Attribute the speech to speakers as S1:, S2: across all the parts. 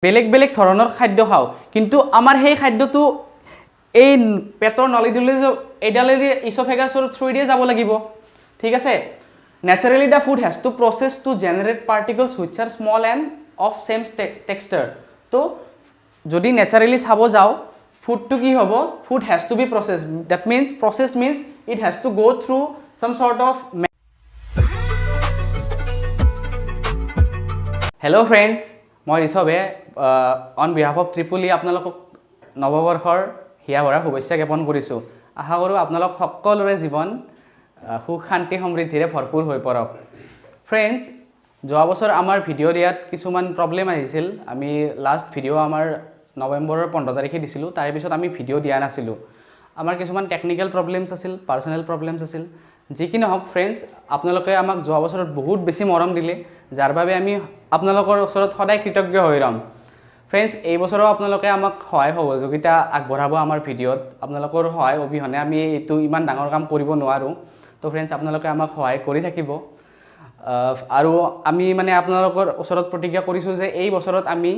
S1: বেলেগ বেলেগ ধৰণৰ খাদ্য খাওঁ, কিন্তু আমাৰ সেই খাদ্যটো এই পেটৰ নলীটোলৈ, এইডালেদি, ইছ'ফেগাছৰ থ্ৰুৱেদিয়ে যাব লাগিব, ঠিক আছে? Naturally, the food has to process to generate particles which are small and of same texture. তো যদি নেচাৰেলি চাব যাওঁ, ফুডটো কি হ'ব? Food has to be process. That means, process means it has to go through some sort of. Hello friends, মই ঋষভে on behalf of ত্ৰিপুলি আপোনালোকক নৱবৰ্ষৰ হিয়া ভৰা শুভেচ্ছা জ্ঞাপন কৰিছোঁ। আশা কৰোঁ আপোনালোক সকলোৰে জীৱন সুখ, শান্তি, সমৃদ্ধিৰে ভৰপূৰ হৈ পৰক। ফ্ৰেণ্ডছ, যোৱা বছৰ আমাৰ ভিডিঅ' দিয়াত কিছুমান প্ৰব্লেম আহিছিল। আমি লাষ্ট ভিডিঅ' আমাৰ নৱেম্বৰৰ 15 তাৰিখে দিছিলোঁ। তাৰে পিছত আমি ভিডিঅ' দিয়া নাছিলোঁ। আমাৰ কিছুমান টেকনিকেল প্ৰব্লেমছ আছিল, পাৰ্চনেল প্ৰব্লেমছ আছিল। যি কি নহওক ফ্ৰেণ্ডছ, আপোনালোকে আমাক যোৱা বছৰত বহুত বেছি মৰম দিলে, যাৰ বাবে আমি আপোনালোকৰ ওচৰত সদায় কৃতজ্ঞ হৈ ৰ'ম। ফ্ৰেণ্ডছ, এই বছৰো আপোনালোকে আমাক সহায় সহযোগিতা আগবঢ়াব আমাৰ ভিডিঅ'ত। আপোনালোকৰ সহায় অবিহনে আমি এইটো ইমান ডাঙৰ কাম কৰিব নোৱাৰোঁ। তো ফ্ৰেণ্ডছ, আপোনালোকে আমাক সহায় কৰি থাকিব আৰু আমি মানে আপোনালোকৰ ওচৰত প্ৰতিজ্ঞা কৰিছোঁ যে এই বছৰত আমি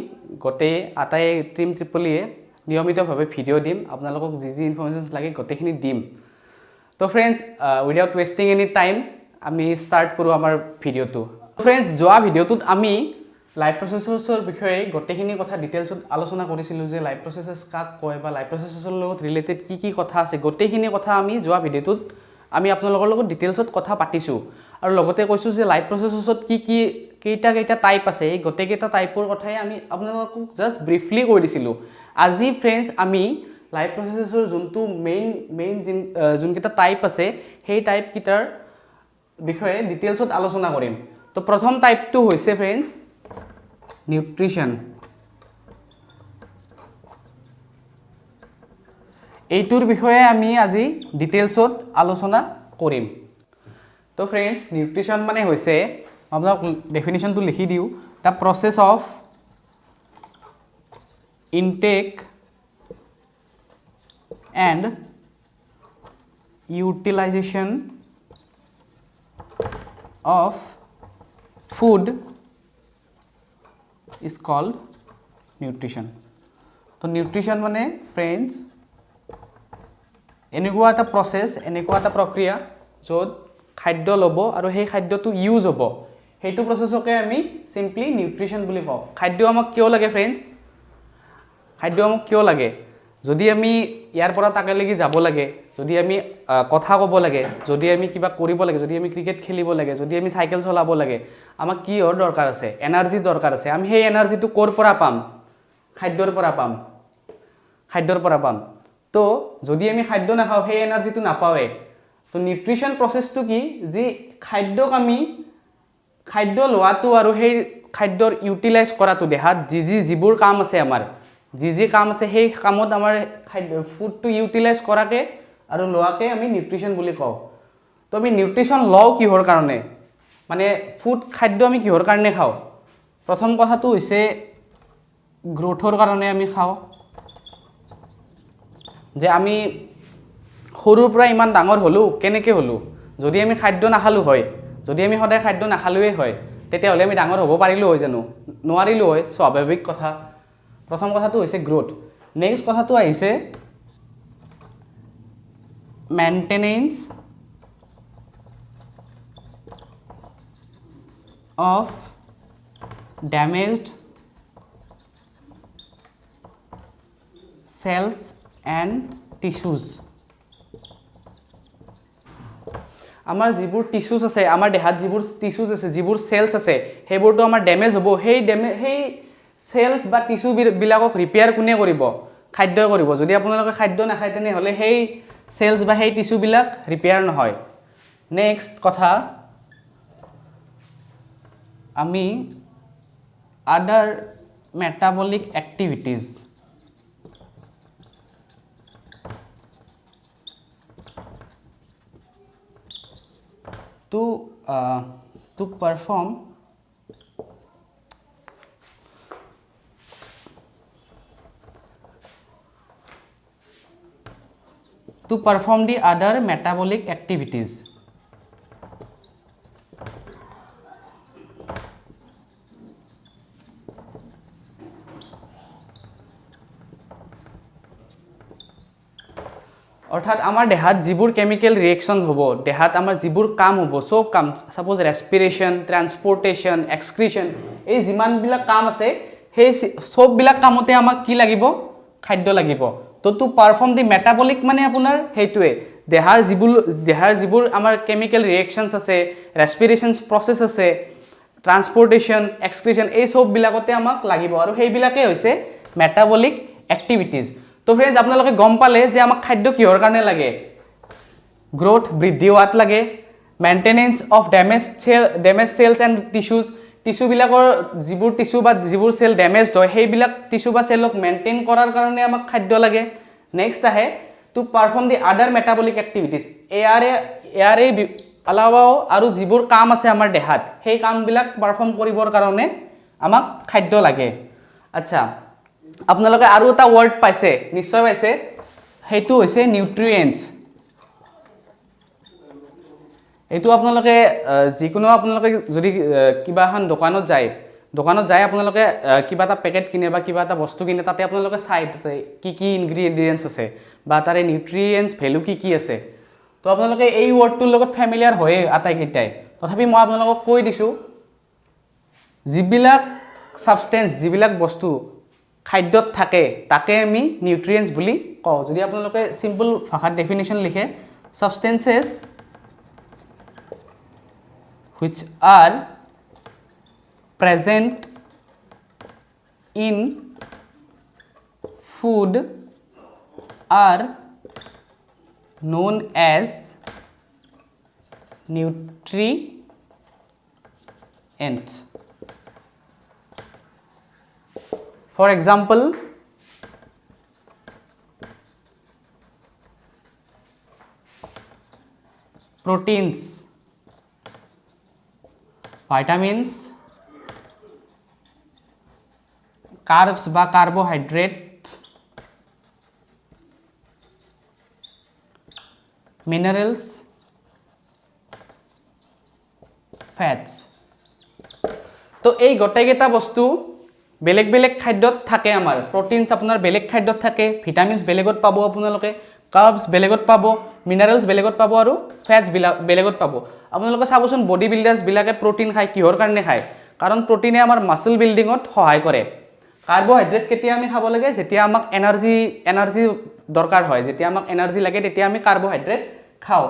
S1: গোটেই আটাই টীম ট্ৰিপলিয়ে নিয়মিতভাৱে ভিডিঅ' দিম। আপোনালোকক যি যি ইনফৰ্মেশ্যনছ লাগে, গোটেইখিনি দিম। তো friends, without wasting any time আমি ষ্টাৰ্ট কৰোঁ আমাৰ ভিডিঅ'টো। ফ্ৰেণ্ডছ, যোৱা ভিডিঅ'টোত আমি লাইফ প্ৰচেছৰ বিষয়ে গোটেইখিনি কথা ডিটেইলছত আলোচনা কৰিছিলোঁ যে লাইফ প্ৰচেছেছ কাক কয় বা লাইফ প্ৰচেছৰ লগত ৰিলেটেড কি কি কথা আছে। গোটেইখিনি কথা আমি যোৱা ভিডিঅ'টোত আমি আপোনালোকৰ লগত ডিটেইলছত কথা পাতিছোঁ আৰু লগতে কৈছোঁ যে লাইফ প্ৰচেছছত কি কি, কেইটা কেইটা টাইপ আছে। এই গোটেইকেইটা টাইপৰ কথাই আমি আপোনালোকক জাষ্ট ব্ৰিফলি কৈ দিছিলোঁ। আজি ফ্ৰেণ্ডছ, আমি লাইফ প্ৰচেছৰ যোনটো মেইন মেইন যোনকেইটা টাইপ আছে, সেই টাইপকেইটাৰ বিষয়ে ডিটেইলছত আলোচনা কৰিম। তো প্ৰথম টাইপটো হৈছে ফ্ৰেণ্ডছ, নিউট্ৰিশ্যন। এইটোৰ বিষয়ে আমি আজি ডিটেইলছত আলোচনা কৰিম। তো ফ্ৰেণ্ডছ, নিউট্ৰিশ্যন মানে হৈছে, মই আপোনাক ডেফিনেশ্যনটো লিখি দিওঁ, the process of intake and utilization of food is called nutrition. তো নিউট্ৰিশ্যন মানে ফ্ৰেণ্ডছ, এনেকুৱা এটা প্ৰচেছ, এনেকুৱা এটা প্ৰক্ৰিয়া য'ত খাদ্য ল'ব আৰু সেই খাদ্যটো ইউজ হ'ব। সেইটো প্ৰচেছকে আমি চিম্পলি নিউট্ৰিশ্যন বুলি কওঁ। খাদ্য আমাক কিয় লাগে ফ্ৰেণ্ডছ? খাদ্য আমাক কিয় লাগে? যদি আমি ইয়াৰ পৰা তাকেলৈকে যাব লাগে, যদি আমি কথা ক'ব লাগে, যদি আমি কিবা কৰিব লাগে, যদি আমি ক্ৰিকেট খেলিব লাগে, যদি আমি চাইকেল চলাব লাগে, আমাক কিহৰ দৰকাৰ আছে? এনাৰ্জিৰ দৰকাৰ আছে। আমি সেই এনাৰ্জিটো ক'ৰ পৰা পাম? খাদ্যৰ পৰা পাম, খাদ্যৰ পৰা পাম। তো যদি আমি খাদ্য নাখাওঁ, সেই এনাৰ্জিটো নাপাওঁৱেই। তো নিউট্ৰিশ্যন প্ৰচেছটো কি? যি খাদ্যক আমি খাদ্য লোৱাটো আৰু সেই খাদ্যৰ ইউটিলাইজ কৰাটো, দেহাত যি যি যিবোৰ কাম আছে, আমাৰ যি যি কাম আছে, সেই কামত আমাৰ খাদ্য, ফুডটো ইউটিলাইজ কৰাকে আৰু লোৱাকে আমি নিউট্ৰিশ্যন বুলি কওঁ। তো আমি নিউট্ৰিশ্যন লওঁ কিহৰ কাৰণে? মানে ফুড, খাদ্য আমি কিহৰ কাৰণে খাওঁ? প্ৰথম কথাটো হৈছে গ্ৰ'থৰ কাৰণে আমি খাওঁ, যে আমি সৰুৰ পৰা ইমান ডাঙৰ হ'লোঁ, কেনেকৈ হ'লোঁ? যদি আমি খাদ্য নাখালোঁ হয়, যদি আমি সদায় খাদ্য নাখালোৱেই হয়, তেতিয়াহ'লে আমি ডাঙৰ হ'ব পাৰিলোঁ হয় জানো? নোৱাৰিলোঁ হয়, স্বাভাৱিক কথা। প্ৰথম কথাটো হৈছে গ্ৰ'থ। নেক্সট কথাটো আহিছে maintenance of damaged cells and tissues. আমাৰ যিবোৰ টিচুজ আছে, আমাৰ দেহাত যিবোৰ টিচুজ আছে, যিবোৰ চেলছ আছে, সেইবোৰতো আমাৰ ডেমেজ হ'ব। সেই চেলছ বা টিচুবিলাকক ৰিপেয়াৰ কোনে কৰিব? খাদ্যই কৰিব। যদি আপোনালোকে খাদ্য নাখায়, তেনেহ'লে সেই চেলছ বা সেই টিচুবিলাক ৰিপেয়াৰ নহয়। নেক্সট কথা, আমি other metabolic activities, to perform to perform the other metabolic activities. অৰ্থাৎ আমাৰ দেহাত যিবোৰ কেমিকেল ৰিয়েকশ্যন হ'ব, দেহাত আমাৰ যিবোৰ কাম হ'ব, চব কাম, ছাপ'জ ৰেচপিৰেশ্যন, ট্ৰান্সপৰ্টেশ্যন, এক্সক্ৰিশ্যন, এই যিমানবিলাক কাম আছে সেই চববিলাক কামতে আমাক কি লাগিব? খাদ্য লাগিব। তো টু পাৰফৰ্ম দি মেটাবলিক মানে আপোনাৰ সেইটোৱে দেহাৰ যিবোৰ আমাৰ কেমিকেল ৰিয়েকশ্যনছ আছে, ৰেচপিৰেশ্যনছ প্ৰচেছ আছে, ট্ৰান্সপৰ্টেশ্যন, এক্সক্ৰিশ্যন, এই চববিলাকতে আমাক লাগিব আৰু সেইবিলাকেই হৈছে মেটাবলিক এক্টিভিটিজ। তো ফ্ৰেণ্ডছ, আপোনালোকে গম পালে যে আমাক খাদ্য কিহৰ কাৰণে লাগে। গ্ৰ'থ, বৃদ্ধি হোৱাত লাগে, maintenance of damage cells and tissues, টিচুবিলাকৰ যিবোৰ টিচু বা যিবোৰ চেল ডেমেজ হয়, সেইবিলাক টিচু বা চেলক মেইনটেইন কৰাৰ কাৰণে আমাক খাদ্য লাগে। নেক্সট আহে to perform the other metabolic activities। ইয়াৰে আলাৱাও আৰু যিবোৰ কাম আছে আমাৰ দেহাত, সেই কামবিলাক পাৰফৰ্ম কৰিবৰ কাৰণে আমাক খাদ্য লাগে। আচ্ছা, আপোনালোকে আৰু এটা ৱৰ্ড পাইছে, নিশ্চয় পাইছে, সেইটো হৈছে নিউট্ৰিয়েণ্টছ। এইটো আপোনালোকে যিকোনো আপোনালোকে যদি কিবা এখন দোকানত যায়, আপোনালোকে কিবা এটা পেকেট কিনে বা কিবা এটা বস্তু কিনে, তাতে আপোনালোকে চায় তাতে কি কি ইনগ্ৰিডিয়েণ্টছ আছে বা তাৰে নিউট্ৰিয়েণ্টছ ভেলু কি কি আছে। তো আপোনালোকে এই ৱৰ্ডটোৰ লগত ফেমিলিয়াৰ হয়ে আটাইকেইটাই। তথাপি মই আপোনালোকক কৈ দিছোঁ, যিবিলাক ছাবষ্টেঞ্চ, যিবিলাক বস্তু খাদ্যত থাকে, তাকে আমি নিউট্ৰিয়েণ্টছ বুলি কওঁ। যদি আপোনালোকে চিম্পল ভাষাত ডেফিনেশ্যন লিখে, substances which are present in food are known as nutrients. For example, proteins, vitamins, carbs বা carbohydrates, minerals, fats। তো এই গোটেইকেইটা বস্তু বেলেগ বেলেগ খাদ্যত থাকে। আমাৰ প্ৰটিনছ আপোনাৰ বেলেগ খাদ্যত থাকে, ভিটামিনছ বেলেগত পাব আপোনালোকে, কাৰ্বছ বেলেগত পাব, মিনাৰেলছ বেলেগত পাব আৰু ফেটছবিলাক বেলেগত পাব। আপোনালোকে চাবচোন, বডি বিল্ডাৰ্ছবিলাকে প্ৰটিন খায়। কিহৰ কাৰণে খায়? কাৰণ প্ৰটিনে আমাৰ মাছল বিল্ডিঙত সহায় কৰে। কাৰ্বহাইড্ৰেট কেতিয়া আমি খাব লাগে? যেতিয়া আমাক এনাৰ্জি দৰকাৰ হয়, যেতিয়া আমাক এনাৰ্জি লাগে, তেতিয়া আমি কাৰ্বহাইড্ৰেট খাওঁ।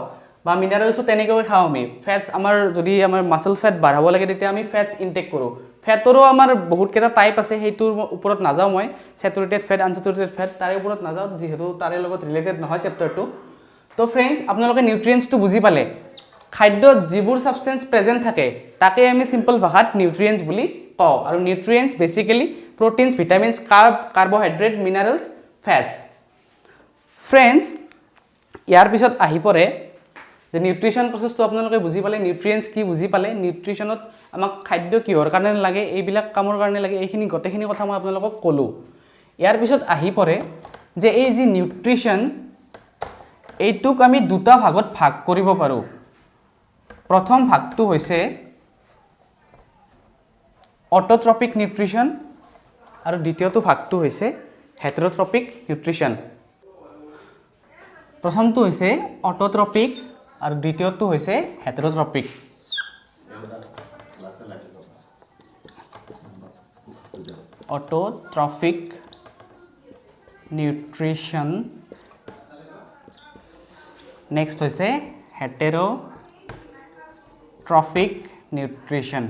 S1: বা মিনাৰেলছো তেনেকৈ খাওঁ আমি। ফেটছ আমাৰ যদি আমাৰ মাছল ফেট বাঢ়াব লাগে, তেতিয়া আমি ফেটছ ইনটেক কৰোঁ। ফেটৰো আমাৰ বহুতকেইটা টাইপ আছে, সেইটোৰ ওপৰত নাযাওঁ মই। চেটুৰেটেড ফেট, আনচেটুৰেটেড ফেট, তাৰে ওপৰত নাযাওঁ, যিহেতু তাৰে লগত ৰিলেটেড নহয় চেপ্টাৰটো। তো ফ্ৰেণ্ডছ, আপোনালোকে নিউট্ৰিয়েণ্টছটো বুজি পালে। খাদ্যত যিবোৰ ছাবষ্টেঞ্চ প্ৰেজেণ্ট থাকে, তাকে আমি চিম্পল ভাষাত নিউট্ৰিয়েণ্টছ বুলি কওঁ। আৰু nutrients basically proteins, vitamins, carbohydrate, minerals, fats। Friends, ইয়াৰ পিছত আহি পৰে যে নিউট্ৰিশ্যন প্ৰচেছটো আপোনালোকে বুজি পালে, নিউট্ৰিয়েণ্টছ কি বুজি পালে, নিউট্ৰিশ্যনত আমাক খাদ্য কিহৰ কাৰণে লাগে, এইবিলাক কামৰ কাৰণে লাগে, এইখিনি গোটেইখিনি কথা মই আপোনালোকক ক'লোঁ। ইয়াৰ পিছত আহি পৰে যে এই যি নিউট্ৰিশ্যন, এইটোক আমি দুটা ভাগত ভাগ কৰিব পাৰোঁ। প্ৰথম ভাগটো হৈছে অট'ট্ৰপিক নিউট্ৰিশ্যন আৰু দ্বিতীয়টো ভাগটো হৈছে হেটেৰ'ট্ৰপিক নিউট্ৰিশ্যন। প্ৰথমটো হৈছে অট'ট্ৰপিক আৰু দ্বিতীয়টো হৈছে হেটেৰ'ট্ৰপিক। অট'ট্ৰফিক নিউট্ৰিশ্যন, নেক্সট হৈছে হেটেৰ'ট্ৰফিক নিউট্ৰিশ্যন।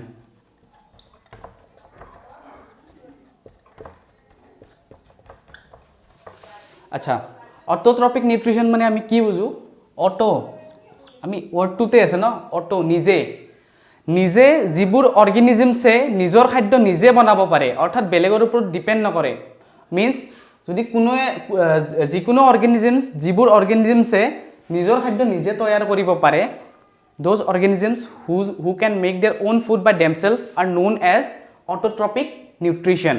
S1: আচ্ছা, অট'ট্ৰপিক নিউট্ৰিশ্যন মানে আমি কি বুজোঁ? অট', আমি ৱৰ্ডটোতে আছে ন, অট', নিজে নিজে। যিবোৰ অৰ্গেনিজিমছে নিজৰ খাদ্য নিজে বনাব পাৰে, অৰ্থাৎ বেলেগৰ ওপৰত ডিপেণ্ড নকৰে, মিনছ যদি কোনোৱে যিকোনো অৰ্গেনিজিমছ, যিবোৰ অৰ্গেনিজিমছে নিজৰ খাদ্য নিজে তৈয়াৰ কৰিব পাৰে, those organisms who can make their own food by themselves are known as autotrophic nutrition।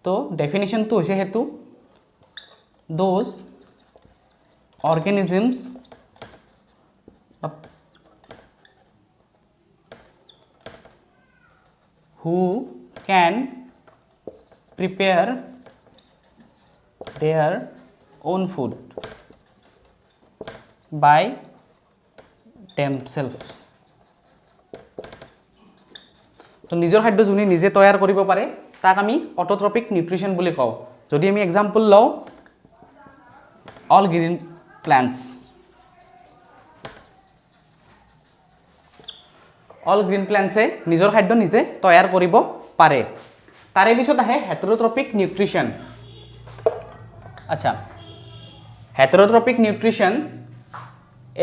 S1: তো ডেফিনেশ্যনটো হৈছে সেইটো, those organisms who can prepare their own food। by themselves. তো নিজৰ খাদ্য যোনে নিজে তৈয়াৰ কৰিব পাৰে, তাক আমি অট'ট্ৰপিক নিউট্ৰিশ্যন বুলি কওঁ। যদি আমি এক্সাম্পল লওঁ, all green plants. All green প্লেণ্টছে নিজৰ খাদ্য নিজে তৈয়াৰ কৰিব পাৰে। তাৰে পিছত আহে হেটাৰ'ট্ৰপিক নিউট্ৰিশ্যন। আচ্ছা, হেটাৰ'ট্ৰপিক নিউট্ৰিশ্যন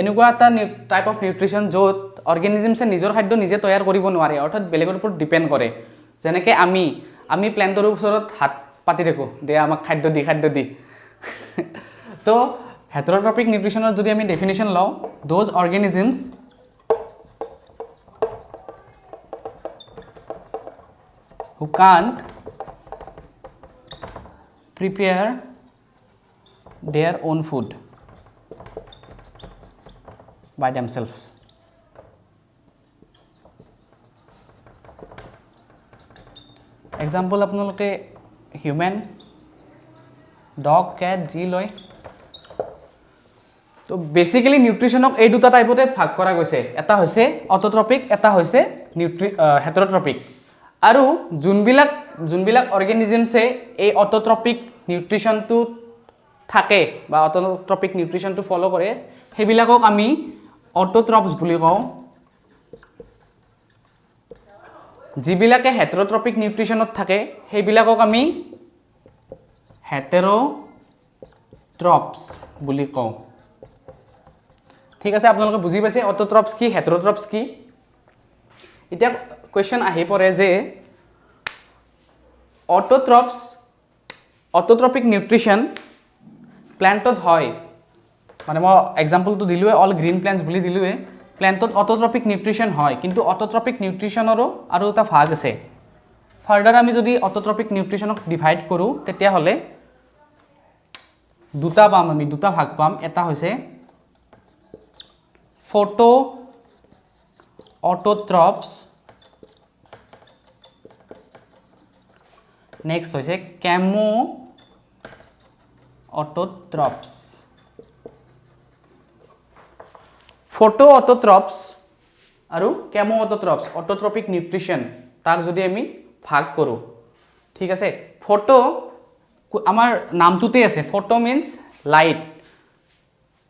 S1: এনেকুৱা এটা টাইপ অফ নিউট্ৰিশ্যন য'ত অৰ্গেনিজিমছে নিজৰ খাদ্য নিজে তৈয়াৰ কৰিব নোৱাৰে, অৰ্থাৎ বেলেগৰ ওপৰত ডিপেণ্ড কৰে। যেনেকৈ আমি প্লেণ্টৰ ওচৰত হাত পাতি থাকোঁ, দে আমাক খাদ্য দি, খাদ্য দি। তো হেটাৰ'ট্ৰপিক নিউট্ৰিশ্যনত যদি আমি ডেফিনেশ্যন লওঁ, those organisms who can't prepare their own food by themselves. Example আপোনালোকে হিউমেন, ডগ, কেট যি লয়। তো বেচিকেলি নিউট্ৰিশ্যনক এই দুটা টাইপতে ভাগ কৰা গৈছে, এটা হৈছে অট'ট্ৰপিক, এটা হৈছে হেটাৰ'ট্ৰপিক। আৰু যোনবিলাক অৰ্গেনিজিমছে এই অট'ট্ৰপিক নিউট্ৰিশ্যনটো থাকে বা অট'ট্ৰপিক নিউট্ৰিশ্যনটো ফ'ল' কৰে, সেইবিলাকক আমি অট'ট্ৰপছ বুলি কওঁ। যিবিলাকে হেটাৰ'ট্ৰপিক নিউট্ৰিশ্যনত থাকে, সেইবিলাকক আমি হেটেৰ'ট্ৰপছ বুলি কওঁ। ঠিক আছে, আপোনালোকে বুজি পাইছে অট'ট্ৰপছ কি, হেটাৰ'ট্ৰপছ কি। এতিয়া কুৱেশ্যন আহি পৰে যে অট'ট্ৰপিক নিউট্ৰিশ্যন প্লেণ্টত হয়, মানে মই এক্সাম্পলটো দিলোঁৱে, অল গ্ৰীণ প্লেণ্টছ বুলি দিলোঁৱে, প্লেণ্টত অট'ট্ৰপিক নিউট্ৰিশ্যন হয়, কিন্তু অট'ট্ৰপিক নিউট্ৰিশ্যনৰো আৰু এটা ভাগ আছে। ফাৰ্ডাৰ আমি যদি অট'ট্ৰপিক নিউট্ৰিশ্যনক ডিভাইড কৰোঁ, তেতিয়াহ'লে দুটা পাম, আমি দুটা ভাগ পাম। এটা হৈছে ফটো অট'ট্ৰপছ, নেক্সট হৈছে কেমো অট'ট্ৰপছ। ফটো অট'ট্ৰপছ আৰু কেমো অট'ট্ৰপছ, অট'ট্ৰপিক নিউট্ৰিশ্যন, তাক যদি আমি ভাগ কৰোঁ, ঠিক আছে। ফটো আমাৰ নামটোতে আছে, ফটো মিনছ লাইট,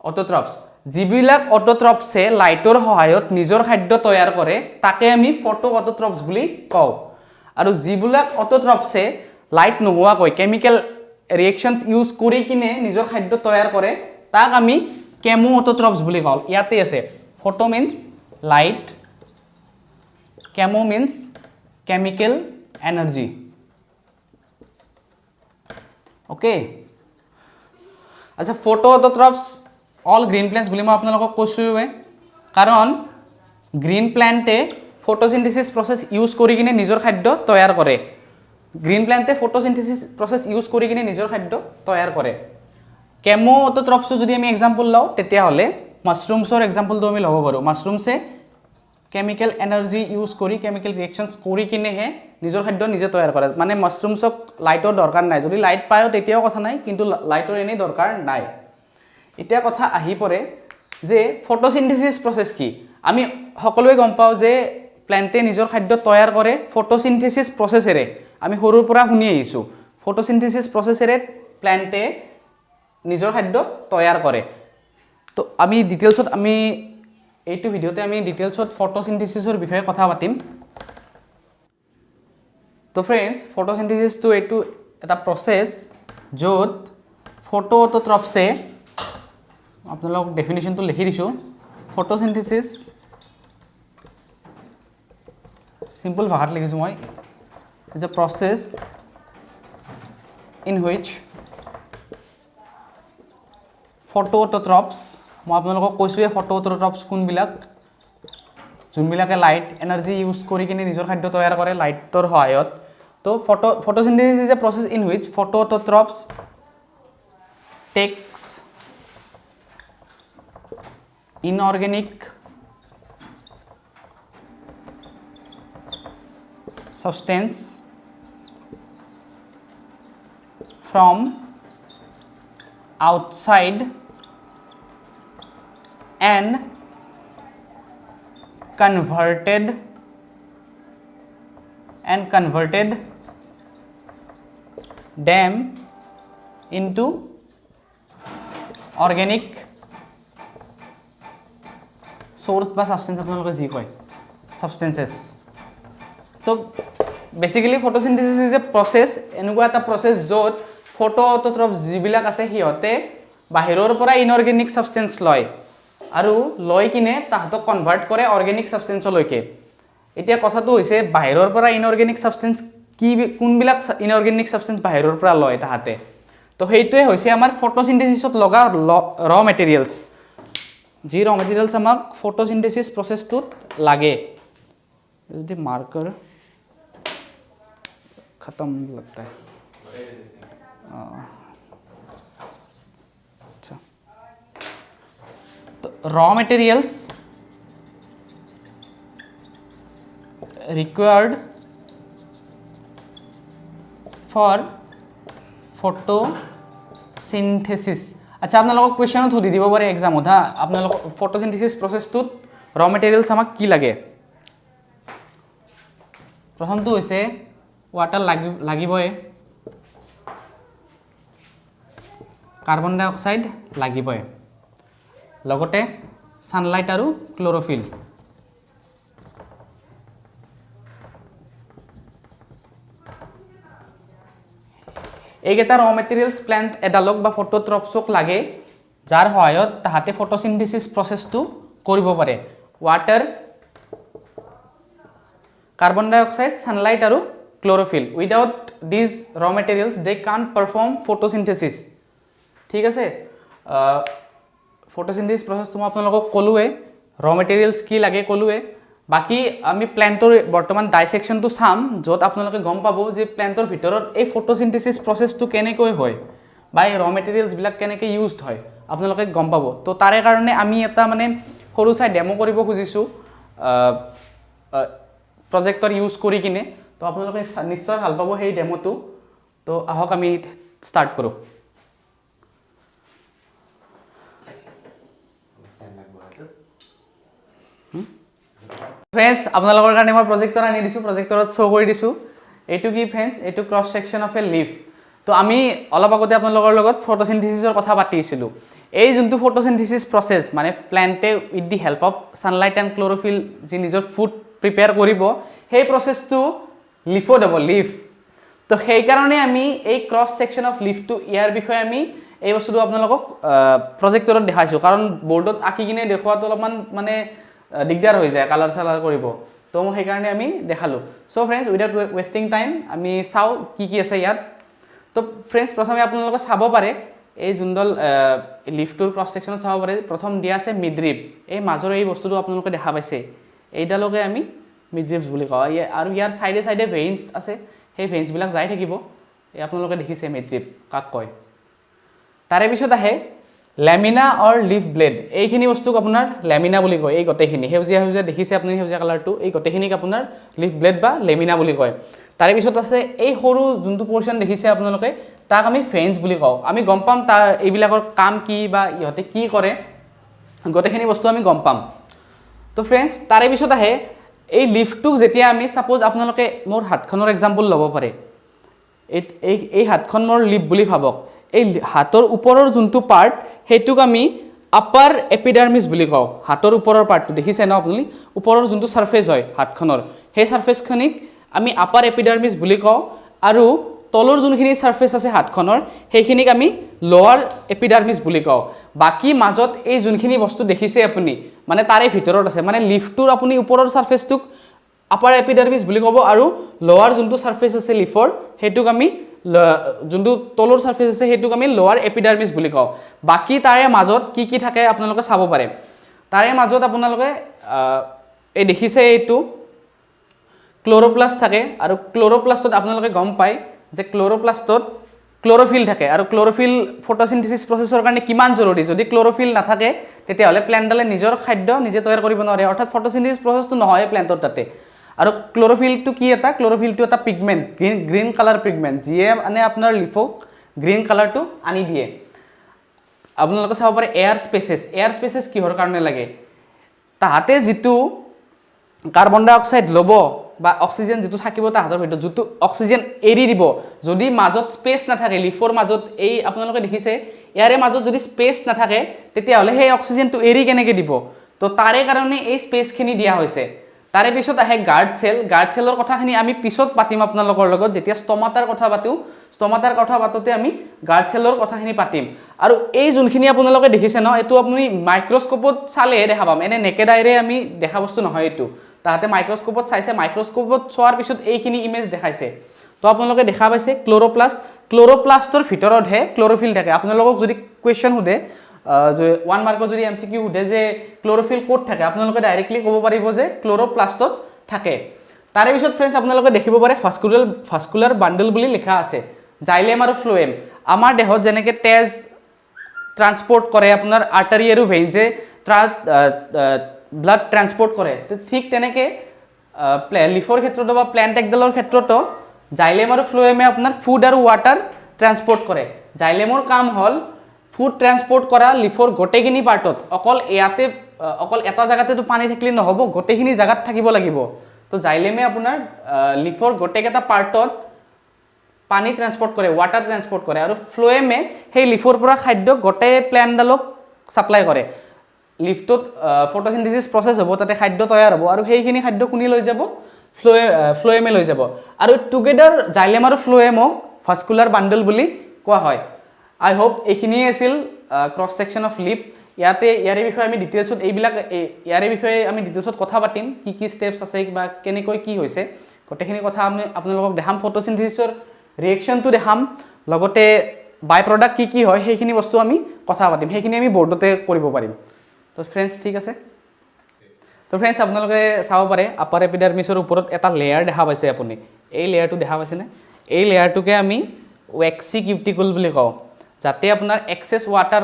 S1: অট'ট্ৰপছ যিবিলাক অট'ট্ৰপছে লাইটৰ সহায়ত নিজৰ খাদ্য তৈয়াৰ কৰে, তাকে আমি ফটো অট'ট্ৰপছ বুলি কওঁ। আৰু যিবিলাক অট'ট্ৰপছে লাইট নোহোৱাকৈ কেমিকেল ৰিয়েকশ্যনছ ইউজ কৰি কিনে নিজৰ খাদ্য তৈয়াৰ কৰে, তাক আমি কেমো অট'ট্ৰপছ বুলি কওঁ। ইয়াতে আছে photo means light, chemo means chemical energy. Okay, আচ্ছা, photo autotrophs all green plants বুলি মই আপোনালোকক কৈছোঁৱে, কাৰণ গ্ৰীণ প্লেণ্টে ফটোচিনথেচিছ প্ৰচেছ ইউজ কৰি কিনে নিজৰ খাদ্য তৈয়াৰ কৰে। গ্ৰীণ প্লেণ্টে ফটোচিনথেচিছ প্ৰচেছ ইউজ কৰি কিনে নিজৰ খাদ্য তৈয়াৰ কৰে। কেমো অট'ট্ৰপছো যদি আমি এক্সাম্পল লওঁ, তেতিয়াহ'লে মাছৰুমছৰ এক্সাম্পলটো আমি ল'ব পাৰোঁ। মাছৰুমছে কেমিকেল এনাৰ্জি ইউজ কৰি, কেমিকেল ৰিয়েকশ্যনছ কৰি কিনেহে নিজৰ খাদ্য নিজে তৈয়াৰ কৰে। মানে মাছৰুমছক লাইটৰ দৰকাৰ নাই, যদি লাইট পায়ো তেতিয়াও কথা নাই, কিন্তু লাইটৰ এনেই দৰকাৰ নাই। এতিয়া কথা আহি পৰে যে ফটোচিনথেচিছ প্ৰচেছ কি। আমি সকলোৱে গম পাওঁ যে প্লেণ্টে নিজৰ খাদ্য তৈয়াৰ কৰে ফটোচিনথেচিছ প্ৰচেছেৰে। আমি সৰুৰ পৰা শুনি আহিছোঁ, ফটোচিনথেচিছ প্ৰচেছেৰে প্লেণ্টে নিজৰ খাদ্য তৈয়াৰ কৰে। তো আমি ডিটেইলছত, আমি এইটো ভিডিঅ'তে আমি ডিটেইলছত ফটোচিনথেচিছৰ বিষয়ে কথা পাতিম। তো ফ্ৰেণ্ডছ, ফটোচিনথেচিছটো এইটো এটা প্ৰচেছ য'ত ফটো অট'ট্ৰপছে, আপোনালোকক ডেফিনেশ্যনটো লিখি দিছোঁ, ফটোচিনথেচিছ চিম্পল ভাষাত লিখিছোঁ মই, is a process in which photo autotrophs, মই আপোনালোকক কৈছোঁৱে ফটো অট'ট্ৰপছ কোনবিলাক, যোনবিলাকে লাইট এনাৰ্জি ইউজ কৰি কিনে নিজৰ খাদ্য তৈয়াৰ কৰে লাইটৰ সহায়ত। তো photosynthesis is a process in which photo autotrophs takes inorganic substance from outside and converted them into organic source বা ছাবষ্টেঞ্চ, আপোনালোকে যি কয় ছাবষ্টেঞ্চেছ। তো basically photosynthesis is a process, এনেকুৱা এটা প্ৰচেছ য'ত ফটো অট'ট্ৰফ যিবিলাক আছে সিহঁতে বাহিৰৰ পৰা ইনঅৰ্গেনিক ছাবষ্টেঞ্চ লয় আৰু লৈ কিনে তাহাঁতক কনভাৰ্ট কৰে অৰ্গেনিক ছাবষ্টেঞ্চলৈকে। এতিয়া কথাটো হৈছে, বাহিৰৰ পৰা ইনঅৰ্গেনিক ছাবষ্টেঞ্চ কি, কোনবিলাক ইনঅৰ্গেনিক ছাবষ্টেঞ্চ বাহিৰৰ পৰা লয় তাহাঁতে? তো সেইটোৱে হৈছে আমাৰ ফটোচিনথেচিছত লগা ৰ মেটেৰিয়েলছ, যি ৰ মেটেৰিয়েলছ আমাক ফটোচিনথেচিছ প্ৰচেছটোত লাগে। যদি মাৰ্কাৰ खत्म लगता है। अच्छा, तो raw materials required for photosynthesis. আচ্ছা, আপোনালোকক কুৱেশ্যনত সুধি দিব পাৰে এক্সামত, হা, আপোনালোকক ফটোচিনথেচিছ প্ৰচেছটোত ৰ মেটেৰিয়েলছ আমাক কি লাগে? প্ৰথমটো হৈছে ৱাটাৰ লাগিবই, কাৰ্বন ডাই অক্সাইড লাগিবই, লগতে ছানলাইট আৰু ক্ল'ৰফিল। এইকেইটা ৰ মেটেৰিয়েলছ প্লেণ্ট এডালক বা ফটোট্ৰপছক লাগে, যাৰ সহায়ত তাহাঁতে ফটোচিনথেচিছ প্ৰচেছটো কৰিব পাৰে। ৱাটাৰ, কাৰ্বন ডাই অক্সাইড, ছানলাইট আৰু chlorophyll. Without these raw materials they can't perform photosynthesis. ঠিক আছে, ফটোচিনথেচিছ প্ৰচেছটো মই আপোনালোকক ক'লোৱে, ৰ মেটেৰিয়েলছ কি লাগে ক'লোৱে। বাকী আমি প্লেণ্টৰ বৰ্তমান ডাইছেকশ্যনটো চাম, য'ত আপোনালোকে গম পাব যে প্লেণ্টৰ ভিতৰত এই ফটোচিনথেচিছ প্ৰচেছটো কেনেকৈ হয় বা এই ৰ মেটেৰিয়েলছবিলাক কেনেকৈ ইউজড হয় আপোনালোকে গম পাব। তো তাৰে কাৰণে আমি এটা মানে সৰু চাই ডেমো কৰিব খুজিছোঁ প্ৰজেক্টৰ ইউজ কৰি কিনে। তো আপোনালোকে নিশ্চয় ভাল পাব সেই ডেম'টো। তো আহক আমি ষ্টাৰ্ট কৰোঁ। ফ্ৰেণ্ডছ, আপোনালোকৰ কাৰণে মই প্ৰজেক্টৰ আনি দিছোঁ, প্ৰজেক্টৰত শ্ব' কৰি দিছোঁ। এইটো কি ফ্ৰেণ্ডছ? এইটো cross section of a leaf. তো আমি অলপ আগতে আপোনালোকৰ লগত ফটোচিনথেচিছৰ কথা পাতিছিলোঁ। এই যোনটো ফটোচিনথেচিছ প্ৰচেছ, মানে প্লেণ্টে with the help of sunlight and chlorophyll যি নিজৰ ফুড প্ৰিপেয়াৰ কৰিব, সেই প্ৰচেছটো লিফত হ'ব, লিফ। তো সেইকাৰণে আমি এই ক্ৰছ ছেকশ্যন অফ লিফটো, ইয়াৰ বিষয়ে আমি এই বস্তুটো আপোনালোকক প্ৰজেক্টৰত দেখাইছোঁ, কাৰণ বৰ্ডত আঁকি কিনে দেখুওৱাটো অলপমান মানে দিগদাৰ হৈ যায় কালাৰ চালাৰ কৰিব। তো মই সেইকাৰণে আমি দেখালোঁ। So friends, without wasting time আমি চাওঁ কি কি আছে ইয়াত। তো ফ্ৰেণ্ডছ, প্ৰথমে আপোনালোকে চাব পাৰে এই যোনডাল লিফটোৰ ক্ৰছ ছেকশ্যনত চাব পাৰে, প্ৰথম দিয়া আছে মিডৰিব। এই মাজৰ এই বস্তুটো আপোনালোকে দেখা পাইছে, এইডালকে আমি মিডৰিবছ বুলি কওঁ। আৰু ইয়াৰ চাইডে চাইডে ভেইনছ আছে, সেই ভেইনছবিলাক যাই থাকিব। এই আপোনালোকে দেখিছে মিডৰিব কাক কয়। তাৰে পিছত আহে লেমিনা অৰ লিফ ব্লেড। এইখিনি বস্তুক আপোনাৰ লেমিনা বুলি কয়। এই গোটেইখিনি সেউজীয়া সেউজীয়া দেখিছে আপুনি, সেউজীয়া কালাৰটো, এই গোটেইখিনিক আপোনাৰ লিফ ব্লেড বা লেমিনা বুলি কয়। তাৰে পিছত আছে এই সৰু যোনটো পৰ্চন দেখিছে আপোনালোকে, তাক আমি ভেইনছ বুলি কওঁ। আমি গম পাম তাৰ এইবিলাকৰ কাম কি বা ইহঁতে কি কৰে, গোটেইখিনি বস্তু আমি গম পাম। তো ফ্ৰেণ্ডছ, তাৰে পিছত আহে এই লিফটোক যেতিয়া আমি ছাপ'জ আপোনালোকে মোৰ হাতখনৰ এক্সাম্পল ল'ব পাৰে, এই হাতখন মোৰ লিফ বুলি ভাবক। এই হাতৰ ওপৰৰ যোনটো পাৰ্ট, সেইটোক আমি আপাৰ এপিডাৰ্মিছ বুলি কওঁ। হাতৰ ওপৰৰ পাৰ্টটো দেখিছে ন আপুনি, ওপৰৰ যোনটো ছাৰফেচ হয় হাতখনৰ, সেই ছাৰফেচখিনিক আমি আপাৰ এপিডাৰ্মিছ বুলি কওঁ। আৰু তলৰ যোনখিনি ছাৰফেচ আছে হাতখনৰ, সেইখিনিক আমি লৱাৰ এপিডাৰ্মিছ বুলি কওঁ। বাকী মাজত এই যোনখিনি বস্তু দেখিছে আপুনি, মানে তাৰে ভিতৰত আছে, মানে লিফটোৰ আপুনি ওপৰৰ ছাৰফেচটোক আপাৰ এপিডাৰ্মিছ বুলি ক'ব, আৰু লৱাৰ যোনটো ছাৰফেচ আছে লিফৰ, সেইটোক আমি যোনটো তলৰ ছাৰফেচ আছে সেইটোক আমি লৱাৰ এপিডাৰ্মিছ বুলি কওঁ। বাকী তাৰে মাজত কি কি থাকে আপোনালোকে চাব পাৰে। তাৰে মাজত আপোনালোকে এই দেখিছে এইটো ক্ল'ৰ'প্লাষ্ট থাকে, আৰু ক্ল'ৰ'প্লাষ্টত আপোনালোকে গম পায় যে ক্ল'ৰ'প্লাষ্টত ক্ল'ৰ'ফিল থাকে, আৰু ক্ল'ৰ'ফিল ফটোচিনথেচিছ প্ৰচেছৰ কাৰণে কিমান জৰুৰী। যদি ক্ল'ৰ'ফিল নাথাকে তেতিয়াহ'লে প্লেণ্টডালে নিজৰ খাদ্য নিজে তৈয়াৰ কৰিব নোৱাৰে, অৰ্থাৎ ফটোচিনথেচিছ প্ৰচেছটো নহয় প্লেণ্টৰ তাতে। আৰু ক্ল'ৰ'ফিলটো কি এটা, ক্ল'ৰ'ফিলটো এটা পিগমেণ্ট, গ্ৰীণ কালাৰ পিগমেণ্ট, যিয়ে মানে আপোনাৰ লিফক গ্ৰীণ কালাৰটো আনি দিয়ে। আপোনালোকে চাব পাৰে এয়াৰ স্পেচেছ। এয়াৰ স্পেচেছ কিহৰ কাৰণে লাগে? তাহাঁতে যিটো কাৰ্বন ডাই অক্সাইড ল'ব বা অক্সিজেন যিটো থাকিব তাহাঁতৰ ভিতৰত, যিটো অক্সিজেন এৰি দিব, যদি মাজত স্পেচ নাথাকে, লিফৰ মাজত, এই আপোনালোকে দেখিছে, ইয়াৰে মাজত যদি স্পেচ নাথাকে, তেতিয়াহ'লে সেই অক্সিজেনটো এৰি কেনেকৈ দিব? তো তাৰে কাৰণে এই স্পেচখিনি দিয়া হৈছে। তাৰে পিছত আহে গাৰ্ড চেল। গাৰ্ড চেলৰ কথাখিনি আমি পিছত পাতিম আপোনালোকৰ লগত। যেতিয়া ষ্টমাটাৰ কথা পাতোঁ, ষ্টমাটাৰ কথা পাতোঁতে আমি গাৰ্ড চেলৰ কথাখিনি পাতিম। আৰু এই যোনখিনি আপোনালোকে দেখিছে ন, এইটো আপুনি মাইক্ৰস্কোপত চালেহে দেখা পাম। এনে নেকেড আইৰে আমি দেখা বস্তু নহয় এইটো। তাহাঁতে মাইক্ৰস্কোপত চাইছে, মাইক্ৰস্কোপত চোৱাৰ পিছত এইখিনি ইমেজ দেখাইছে। তো আপোনালোকে দেখা পাইছে ক্ল'ৰ'প্লাষ্ট। ক্ল'ৰ'প্লাষ্টৰ ভিতৰতহে ক্ল'ৰ'ফিল থাকে। আপোনালোকক যদি কুৱেশ্যন সোধে, 1 মাৰ্কত যদি এমচিকিউ সোধে যে ক্ল'ৰ'ফিল ক'ত থাকে, আপোনালোকে ডাইৰেক্টলি ক'ব পাৰিব যে ক্ল'ৰ'প্লাষ্টত থাকে। তাৰে পিছত ফ্ৰেণ্ডছ, আপোনালোকে দেখিব পাৰে ভাস্কুলাৰ বাণ্ডল বুলি লিখা আছে। জাইলেম আৰু ফ্ল'ৱেম, আমাৰ দেহত যেনেকৈ তেজ ট্ৰান্সপৰ্ট কৰে আপোনাৰ আৰ্টাৰী আৰু ভেইনছে, ব্লাড ট্ৰান্সপৰ্ট কৰে, তো ঠিক তেনেকৈ লিফৰ ক্ষেত্ৰতো বা প্লেণ্ট একডালৰ ক্ষেত্ৰতো জাইলেম আৰু ফ্ল'ৱেমে আপোনাৰ ফুড আৰু ৱাটাৰ ট্ৰান্সপৰ্ট কৰে। জাইলেমৰ কাম হ'ল ফুড ট্ৰান্সপৰ্ট কৰা লিফৰ গোটেইখিনি পাৰ্টত। অকল ইয়াতে অকল এটা জেগাতেতো পানী থাকিলে নহ'ব, গোটেইখিনি জেগাত থাকিব লাগিব। তো জাইলেমে আপোনাৰ লিফৰ গোটেইকেইটা পাৰ্টত পানী ট্ৰেন্সপৰ্ট কৰে, ৱাটাৰ ট্ৰেন্সপৰ্ট কৰে। আৰু ফ্ল'ৱেমে সেই লিফৰ পৰা খাদ্য গোটেই প্লেণ্টডালক ছাপ্লাই কৰে। লিফটোত ফটোচিনথেচিছ প্ৰচেছ হ'ব, তাতে খাদ্য তৈয়াৰ হ'ব আৰু সেইখিনি খাদ্য কোনে লৈ যাব? ফ্ল'ৱেমে লৈ যাব। আৰু টুগেডাৰ জাইলেম আৰু ফ্ল'ৱেমক ভাস্কুলাৰ বাণ্ডল বুলি কোৱা হয়। আই হোপ এইখিনিয়ে আছিল ক্ৰছ ছেকশ্যন অফ লিফ। ইয়াতে ইয়াৰে বিষয়ে আমি ডিটেইলছত এইবিলাক ইয়াৰে বিষয়ে আমি ডিটেইলছত কথা পাতিম। কি কি ষ্টেপছ আছে বা কেনেকৈ কি হৈছে, গোটেইখিনি কথা আমি আপোনালোকক দেখাম। ফটোচিনথেচিছৰ ৰিয়েকশ্যনটো দেখাম, লগতে বাই প্ৰডাক্ট কি কি হয়, সেইখিনি বস্তু আমি কথা পাতিম। সেইখিনি আমি বৰ্ডতে কৰিব পাৰিম। তো ফ্ৰেণ্ডছ, ঠিক আছে। তো ফ্ৰেণ্ডছ, আপোনালোকে চাব পাৰে আপাৰ এপিডাৰ্মিছৰ ওপৰত এটা লেয়াৰ দেখা পাইছে আপুনি। এই লেয়াৰটো দেখা পাইছেনে? এই লেয়াৰটোকে আমি ৱেক্সি কিউটিকুল বুলি কওঁ, যাতে আপোনাৰ এক্সেছ ৱাটাৰ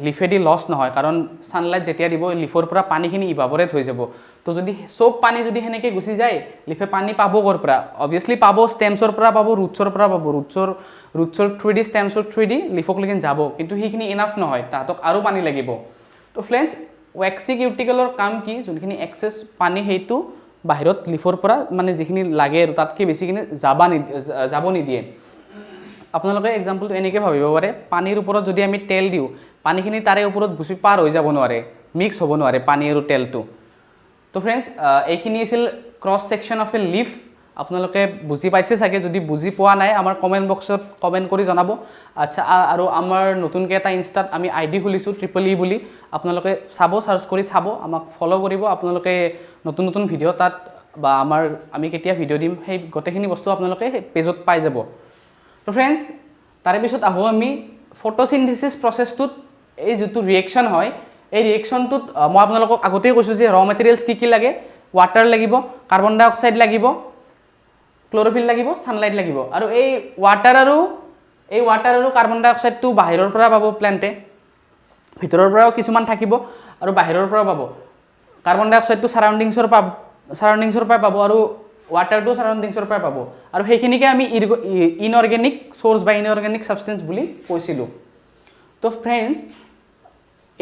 S1: লিফেদি লছ নহয়। কাৰণ ছানলাইট যেতিয়া দিব, লিফৰ পৰা পানীখিনি ইভাপৰেট হৈ যাব। তো যদি চব পানী যদি সেনেকৈ গুচি যায়, লিফে পানী পাব ক'ৰ পৰা? অবভিয়াছলি পাব ষ্টেমছৰ পৰা পাব, ৰুটছৰ পৰা পাব। ৰুটছৰ থ্ৰুদি, ষ্টেমছৰ থ্ৰুদি লিফকলৈকে যাব, কিন্তু সেইখিনি ইনাফ নহয়, তাহাঁতক আৰু পানী লাগিব। তো ফ্ৰেণ্ডছ, ৱেক্সি কিউটিকেলৰ কাম কি? যোনখিনি এক্সেছ পানী, সেইটো বাহিৰত লিফৰ পৰা মানে যিখিনি লাগে আৰু তাতকৈ বেছিখিনি যাব নিদিয়ে। আপোনালোকে এক্সাম্পলটো এনেকৈ ভাবিব পাৰে, পানীৰ ওপৰত যদি আমি তেল দিওঁ, পানীখিনি তাৰে ওপৰত গুচি পাৰ হৈ যাব নোৱাৰে, মিক্স হ'ব নোৱাৰে পানী আৰু তেলটো। তো ফ্ৰেণ্ডছ, এইখিনি আছিল cross section of a leaf। আপোনালোকে বুজি পাইছে চাগে। যদি বুজি পোৱা নাই, আমাৰ কমেণ্ট বক্সত কমেণ্ট কৰি জনাব। আচ্ছা, আৰু আমাৰ নতুনকৈ এটা ইনষ্টাত আমি আই ডি খুলিছোঁ, ট্ৰিপল ই বুলি। আপোনালোকে চাব, চাৰ্চ কৰি চাব, আমাক ফ'ল' কৰিব। আপোনালোকে নতুন নতুন ভিডিঅ' তাত বা আমি কেতিয়া ভিডিঅ' দিম, সেই গোটেইখিনি বস্তু আপোনালোকে সেই পেজত পাই যাব। তো ফ্ৰেণ্ডছ, তাৰে পিছত আহোঁ আমি ফটোচিনথেচিছ প্ৰচেছটোত। এই যিটো ৰিয়েকশ্যন হয়, এই ৰিয়েকশ্যনটোত মই আপোনালোকক আগতেই কৈছোঁ যে ৰ মেটেৰিয়েলছ কি কি লাগে। ৱাটাৰ লাগিব, কাৰ্বন ডাই অক্সাইড লাগিব, ক্ল'ৰফিল লাগিব, ছানলাইট লাগিব। আৰু এই ৱাটাৰ আৰু কাৰ্বন ডাই অক্সাইডটো বাহিৰৰ পৰা পাব প্লেণ্টে, ভিতৰৰ পৰাও কিছুমান থাকিব আৰু বাহিৰৰ পৰাও পাব। কাৰ্বন ডাই অক্সাইডটো ছাৰাউণ্ডিংছৰ পৰাই পাব আৰু ৱাটাৰটো ছাৰাউণ্ডিংছৰ পৰাই পাব। আৰু সেইখিনিকে আমি ইনঅৰ্গেনিক চ'ৰ্চ বা ইনঅৰ্গেনিক ছাবষ্টেঞ্চ বুলি কৈছিলোঁ। তো ফ্ৰেণ্ডছ,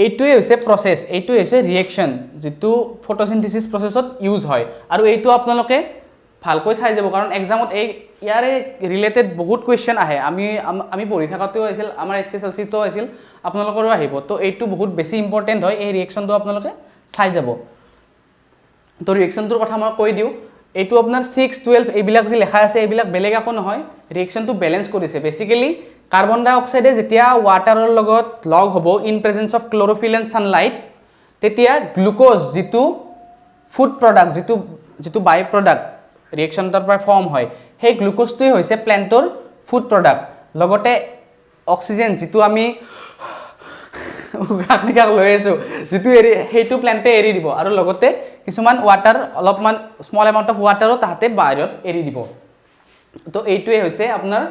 S1: এইটোৱে হৈছে প্ৰচেছ, এইটোৱে হৈছে ৰিয়েকশ্যন, যিটো ফটোচিনথেচিছ প্ৰচেছত ইউজ হয়। আৰু এইটো আপোনালোকে ভালকৈ চাই যাব, কাৰণ এক্সামত এই ইয়াৰে ৰিলেটেড বহুত কুৱেশ্যন আহে। আমি পঢ়ি থকাতেও আহিছিল, আমাৰ এইচএছএলচিতো আহিছিল, আপোনালোকৰো আহিব। তো এইটো বহুত বেছি ইম্পৰ্টেণ্ট হয়। এই ৰিয়েকশ্যনটো আপোনালোকে চাই যাব। তো ৰিয়েকশ্যনটোৰ কথা মই কৈ দিওঁ। এইটো আপোনাৰ 6, 12 এইবিলাক যি লেখা আছে, এইবিলাক বেলেগ একো নহয়, ৰিয়েকশ্যনটো বেলেঞ্চ কৰিছে। বেচিকেলি কাৰ্বন ডাই অক্সাইডে যেতিয়া ৱাটাৰৰ লগত লগ হ'ব in presence of chlorophyll and sunlight, তেতিয়া গ্লুক'জ, যিটো ফুড প্ৰডাক্ট, যিটো বাই প্ৰডাক্ট ৰিয়েকশ্যনটোৰ পৰা ফৰ্ম হয়, সেই গ্লুক'জটোৱে হৈছে প্লেণ্টৰ ফুড প্ৰডাক্ট। লগতে অক্সিজেন, যিটো আমি উশাহ নিশাহ লৈ আছোঁ, যিটো এৰি, সেইটো প্লেণ্টে এৰি দিব। আৰু লগতে কিছুমান ৱাটাৰ, অলপমান স্মল এমাউণ্ট অফ ৱাটাৰো তাহাঁতে বাহিৰত এৰি দিব। তো এইটোৱে হৈছে আপোনাৰ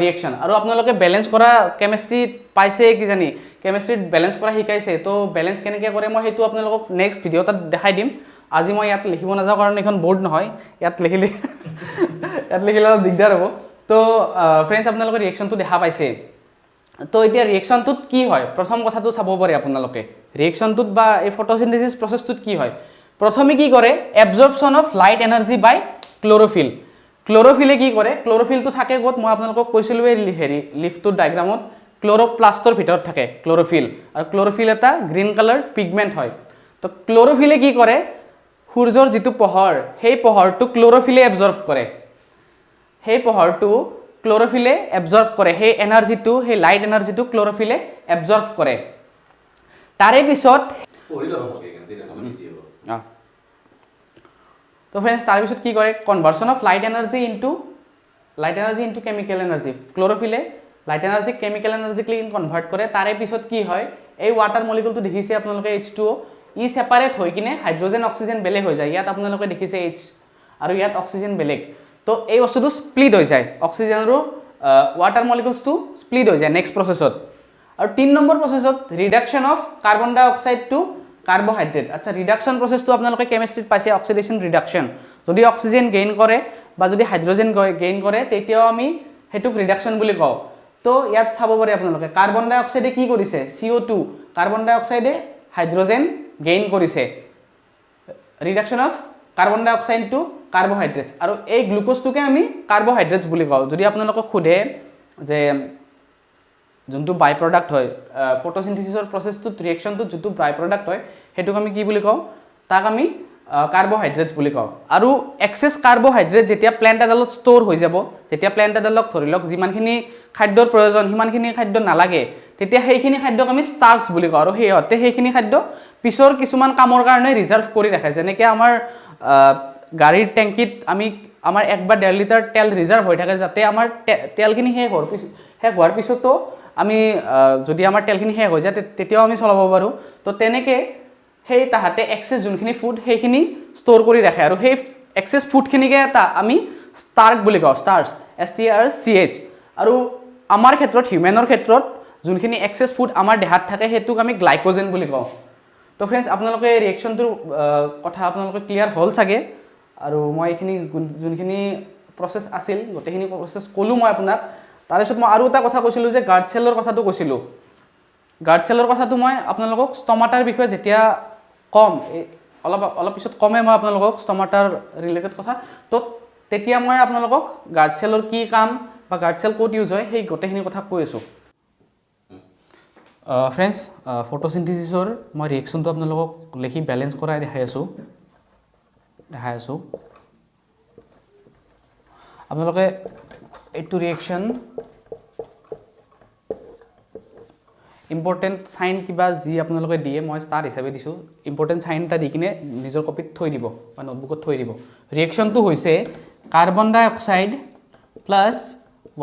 S1: ৰিয়েকশ্যন। আৰু আপোনালোকে বেলেঞ্চ কৰা কেমেষ্ট্ৰিত পাইছে কিজানি, কেমেষ্ট্ৰিত বেলেঞ্চ কৰা শিকাইছে। তো বেলেঞ্চ কেনেকৈ কৰে, মই সেইটো আপোনালোকক নেক্সট ভিডিঅ' এটাত দেখাই দিম। আজি মই ইয়াত লিখিব নাযাওঁ, কাৰণ এইখন বৰ্ড নহয়, ইয়াত লিখিলে অলপ দিগদাৰ হ'ব। তো ফ্ৰেণ্ডছ, আপোনালোকে ৰিয়েকশ্যনটো দেখা পাইছে। তো এতিয়া ৰিয়েকশ্যনটোত কি হয়, প্ৰথম কথাটো চাব পাৰে আপোনালোকে। ৰিয়েকশ্যনটোত বা এই ফটোচিনথেচিছ প্ৰচেছটোত কি হয়? প্ৰথমে কি কৰে? Absorption of light energy by chlorophyll. ক্ল'ৰফিলে কি কৰে? ক্ল'ৰফিলটো থাকে ক'ত? মই আপোনালোকক কৈছিলোঁ, এই হেৰি লিফটোৰ ডায়েগ্ৰামত ক্ল'ৰ'প্লাষ্টৰ ভিতৰত থাকে ক্ল'ৰফিল। আৰু ক্ল'ৰফিল এটা গ্ৰীণ কালাৰ পিগমেণ্ট হয়। তো ক্ল'ৰফিলে কি কৰে? সূৰ্যৰ যিটো পোহৰ, সেই পোহৰটো ক্ল'ৰফিলে এবজৰ্ভ কৰে। সেই পোহৰটো ক্ল'ৰফিলে এবজৰ্ভ কৰে, সেই এনাৰ্জিটো, সেই লাইট এনাৰ্জিটো ক্ল'ৰফিলে এবজৰ্ভ কৰে। তাৰে পিছত
S2: পঢ়ি ল'ব ভালকে সেইকাৰণে, তেতিয়া অলপ ইজি হ'ব।
S1: তো ফ্ৰেণ্ডছ, তাৰপিছত কি কৰে? Conversion of light energy into chemical energy. ক্ল'ৰফিলে light energy chemical এনাৰ্জিক convert কৰে। তাৰে পিছত কি হয়? এই ৱাটাৰ মলিকুলটো দেখিছে আপোনালোকে, H2O, ই ছেপাৰেট হৈ কিনে হাইড্ৰজেন, অক্সিজেন বেলেগ হৈ যায়। ইয়াত আপোনালোকে দেখিছে এইচ আৰু ইয়াত অক্সিজেন বেলেগ। তো এই বস্তুটো স্প্লিট হৈ যায়, অক্সিজেন আৰু ৱাটাৰ মলিকুলছটো স্প্লিট হৈ যায় নেক্সট প্ৰচেছত। আৰু 3 নম্বৰ প্ৰচেছত reduction of carbon dioxide to carbohydrate. আচ্ছা, ৰিডাকশ্যন প্ৰচেছটো আপোনালোকে কেমেষ্ট্ৰিত পাইছে, অক্সিডেশ্যন ৰিডাকশ্যন। যদি অক্সিজেন গেইন কৰে বা যদি হাইড্ৰজেন গেইন কৰে, তেতিয়াও আমি সেইটোক ৰিডাকশ্যন বুলি কওঁ। তো ইয়াত চাব পাৰে আপোনালোকে, কাৰ্বন ডাই অক্সাইডে কি কৰিছে? CO2, carbon ডাই অক্সাইডে হাইড্ৰজেন গেইন কৰিছে, reduction of carbon dioxide to carbohydrates। আৰু এই গ্লুক'জটোকে আমি কাৰ্বহাইড্ৰেটছ বুলি কওঁ। যদি আপোনালোকক সোধে যে যোনটো বাই প্ৰডাক্ট হয় ফটোচিনথেচিছৰ প্ৰচেছটোত, ৰিয়েকশ্যনটোত যোনটো বাই প্ৰডাক্ট হয়, সেইটোক আমি কি বুলি কওঁ? তাক আমি কাৰ্বহাইড্ৰেটছ বুলি কওঁ। আৰু এক্সেছ কাৰ্বহাইড্ৰেট যেতিয়া প্লেণ্ট এডালত ষ্ট'ৰ হৈ যাব, যেতিয়া প্লেণ্ট এডালক ধৰি লওক যিমানখিনি খাদ্যৰ প্ৰয়োজন সিমানখিনি খাদ্য নালাগে, তেতিয়া সেইখিনি খাদ্যক আমি ষ্টাৰ্চ বুলি কওঁ। আৰু সিহঁতে সেইখিনি খাদ্য পিছৰ কিছুমান কামৰ কাৰণে ৰিজাৰ্ভ কৰি ৰাখে। যেনেকৈ আমাৰ গাড়ীৰ টেংকিত আমি আমাৰ 1 বা 1.5 লিটাৰ তেল ৰিজাৰ্ভ হৈ থাকে, যাতে আমাৰ তেলখিনি শেষ হোৱাৰ পিছতো আমি যদি আমাৰ তেলখিনি শেষ হৈ যায়, তেতিয়াও আমি চলাব পাৰোঁ। তো তেনেকৈ সেই তাহাঁতে এক্সেছ যোনখিনি ফুড, সেইখিনি ষ্ট'ৰ কৰি ৰাখে। আৰু সেই এক্সেছ ফুডখিনিকে এটা আমি ষ্টাৰ্চ বুলি কওঁ, ষ্টাৰ্চ, STARCH। আৰু আমাৰ ক্ষেত্ৰত, হিউমেনৰ ক্ষেত্ৰত যোনখিনি এক্সেছ ফুড আমাৰ দেহাত থাকে, সেইটোক আমি গ্লাইক'জেন বুলি কওঁ। তো ফ্ৰেণ্ডছ, আপোনালোকে ৰিয়েকশ্যনটোৰ কথা আপোনালোকে ক্লিয়াৰ হ'ল চাগে। আৰু মই এইখিনি যোনখিনি প্ৰচেছ আছিল, গোটেইখিনি প্ৰচেছ ক'লোঁ মই আপোনাক। তাৰপিছত মই আৰু এটা কথা কৈছিলোঁ যে গাৰ্ড চেলৰ কথাটো কৈছিলোঁ। গাৰ্ড চেলৰ কথাটো মই আপোনালোকক ষ্টমাটাৰ বিষয়ে যেতিয়া ক'ম, এই অলপ অলপ পিছত কমেই মই আপোনালোকক ষ্টমাটাৰ ৰিলেটেড কথা। তো তেতিয়া মই আপোনালোকক গাৰ্ড চেলৰ কি কাম বা গাৰ্ড চেল ক'ত ইউজ হয়, সেই গোটেইখিনি কথা কৈ আছোঁ। ফ্ৰেণ্ডছ, ফটোচিনথেচিছৰ মই ৰিয়েকশ্যনটো আপোনালোকক লিখি বেলেঞ্চ কৰাই দেখাই আছোঁ। আপোনালোকে এইটো ৰিয়েকশ্যন ইম্পৰ্টেণ্ট চাইন কিবা যি আপোনালোকে দিয়ে, মই ষ্টাৰ হিচাপে দিছোঁ। ইম্পৰ্টেণ্ট চাইন এটা দি কিনে নিজৰ কপিত থৈ দিব বা নোটবুকত থৈ দিব। ৰিয়েকশ্যনটো হৈছে carbon dioxide plus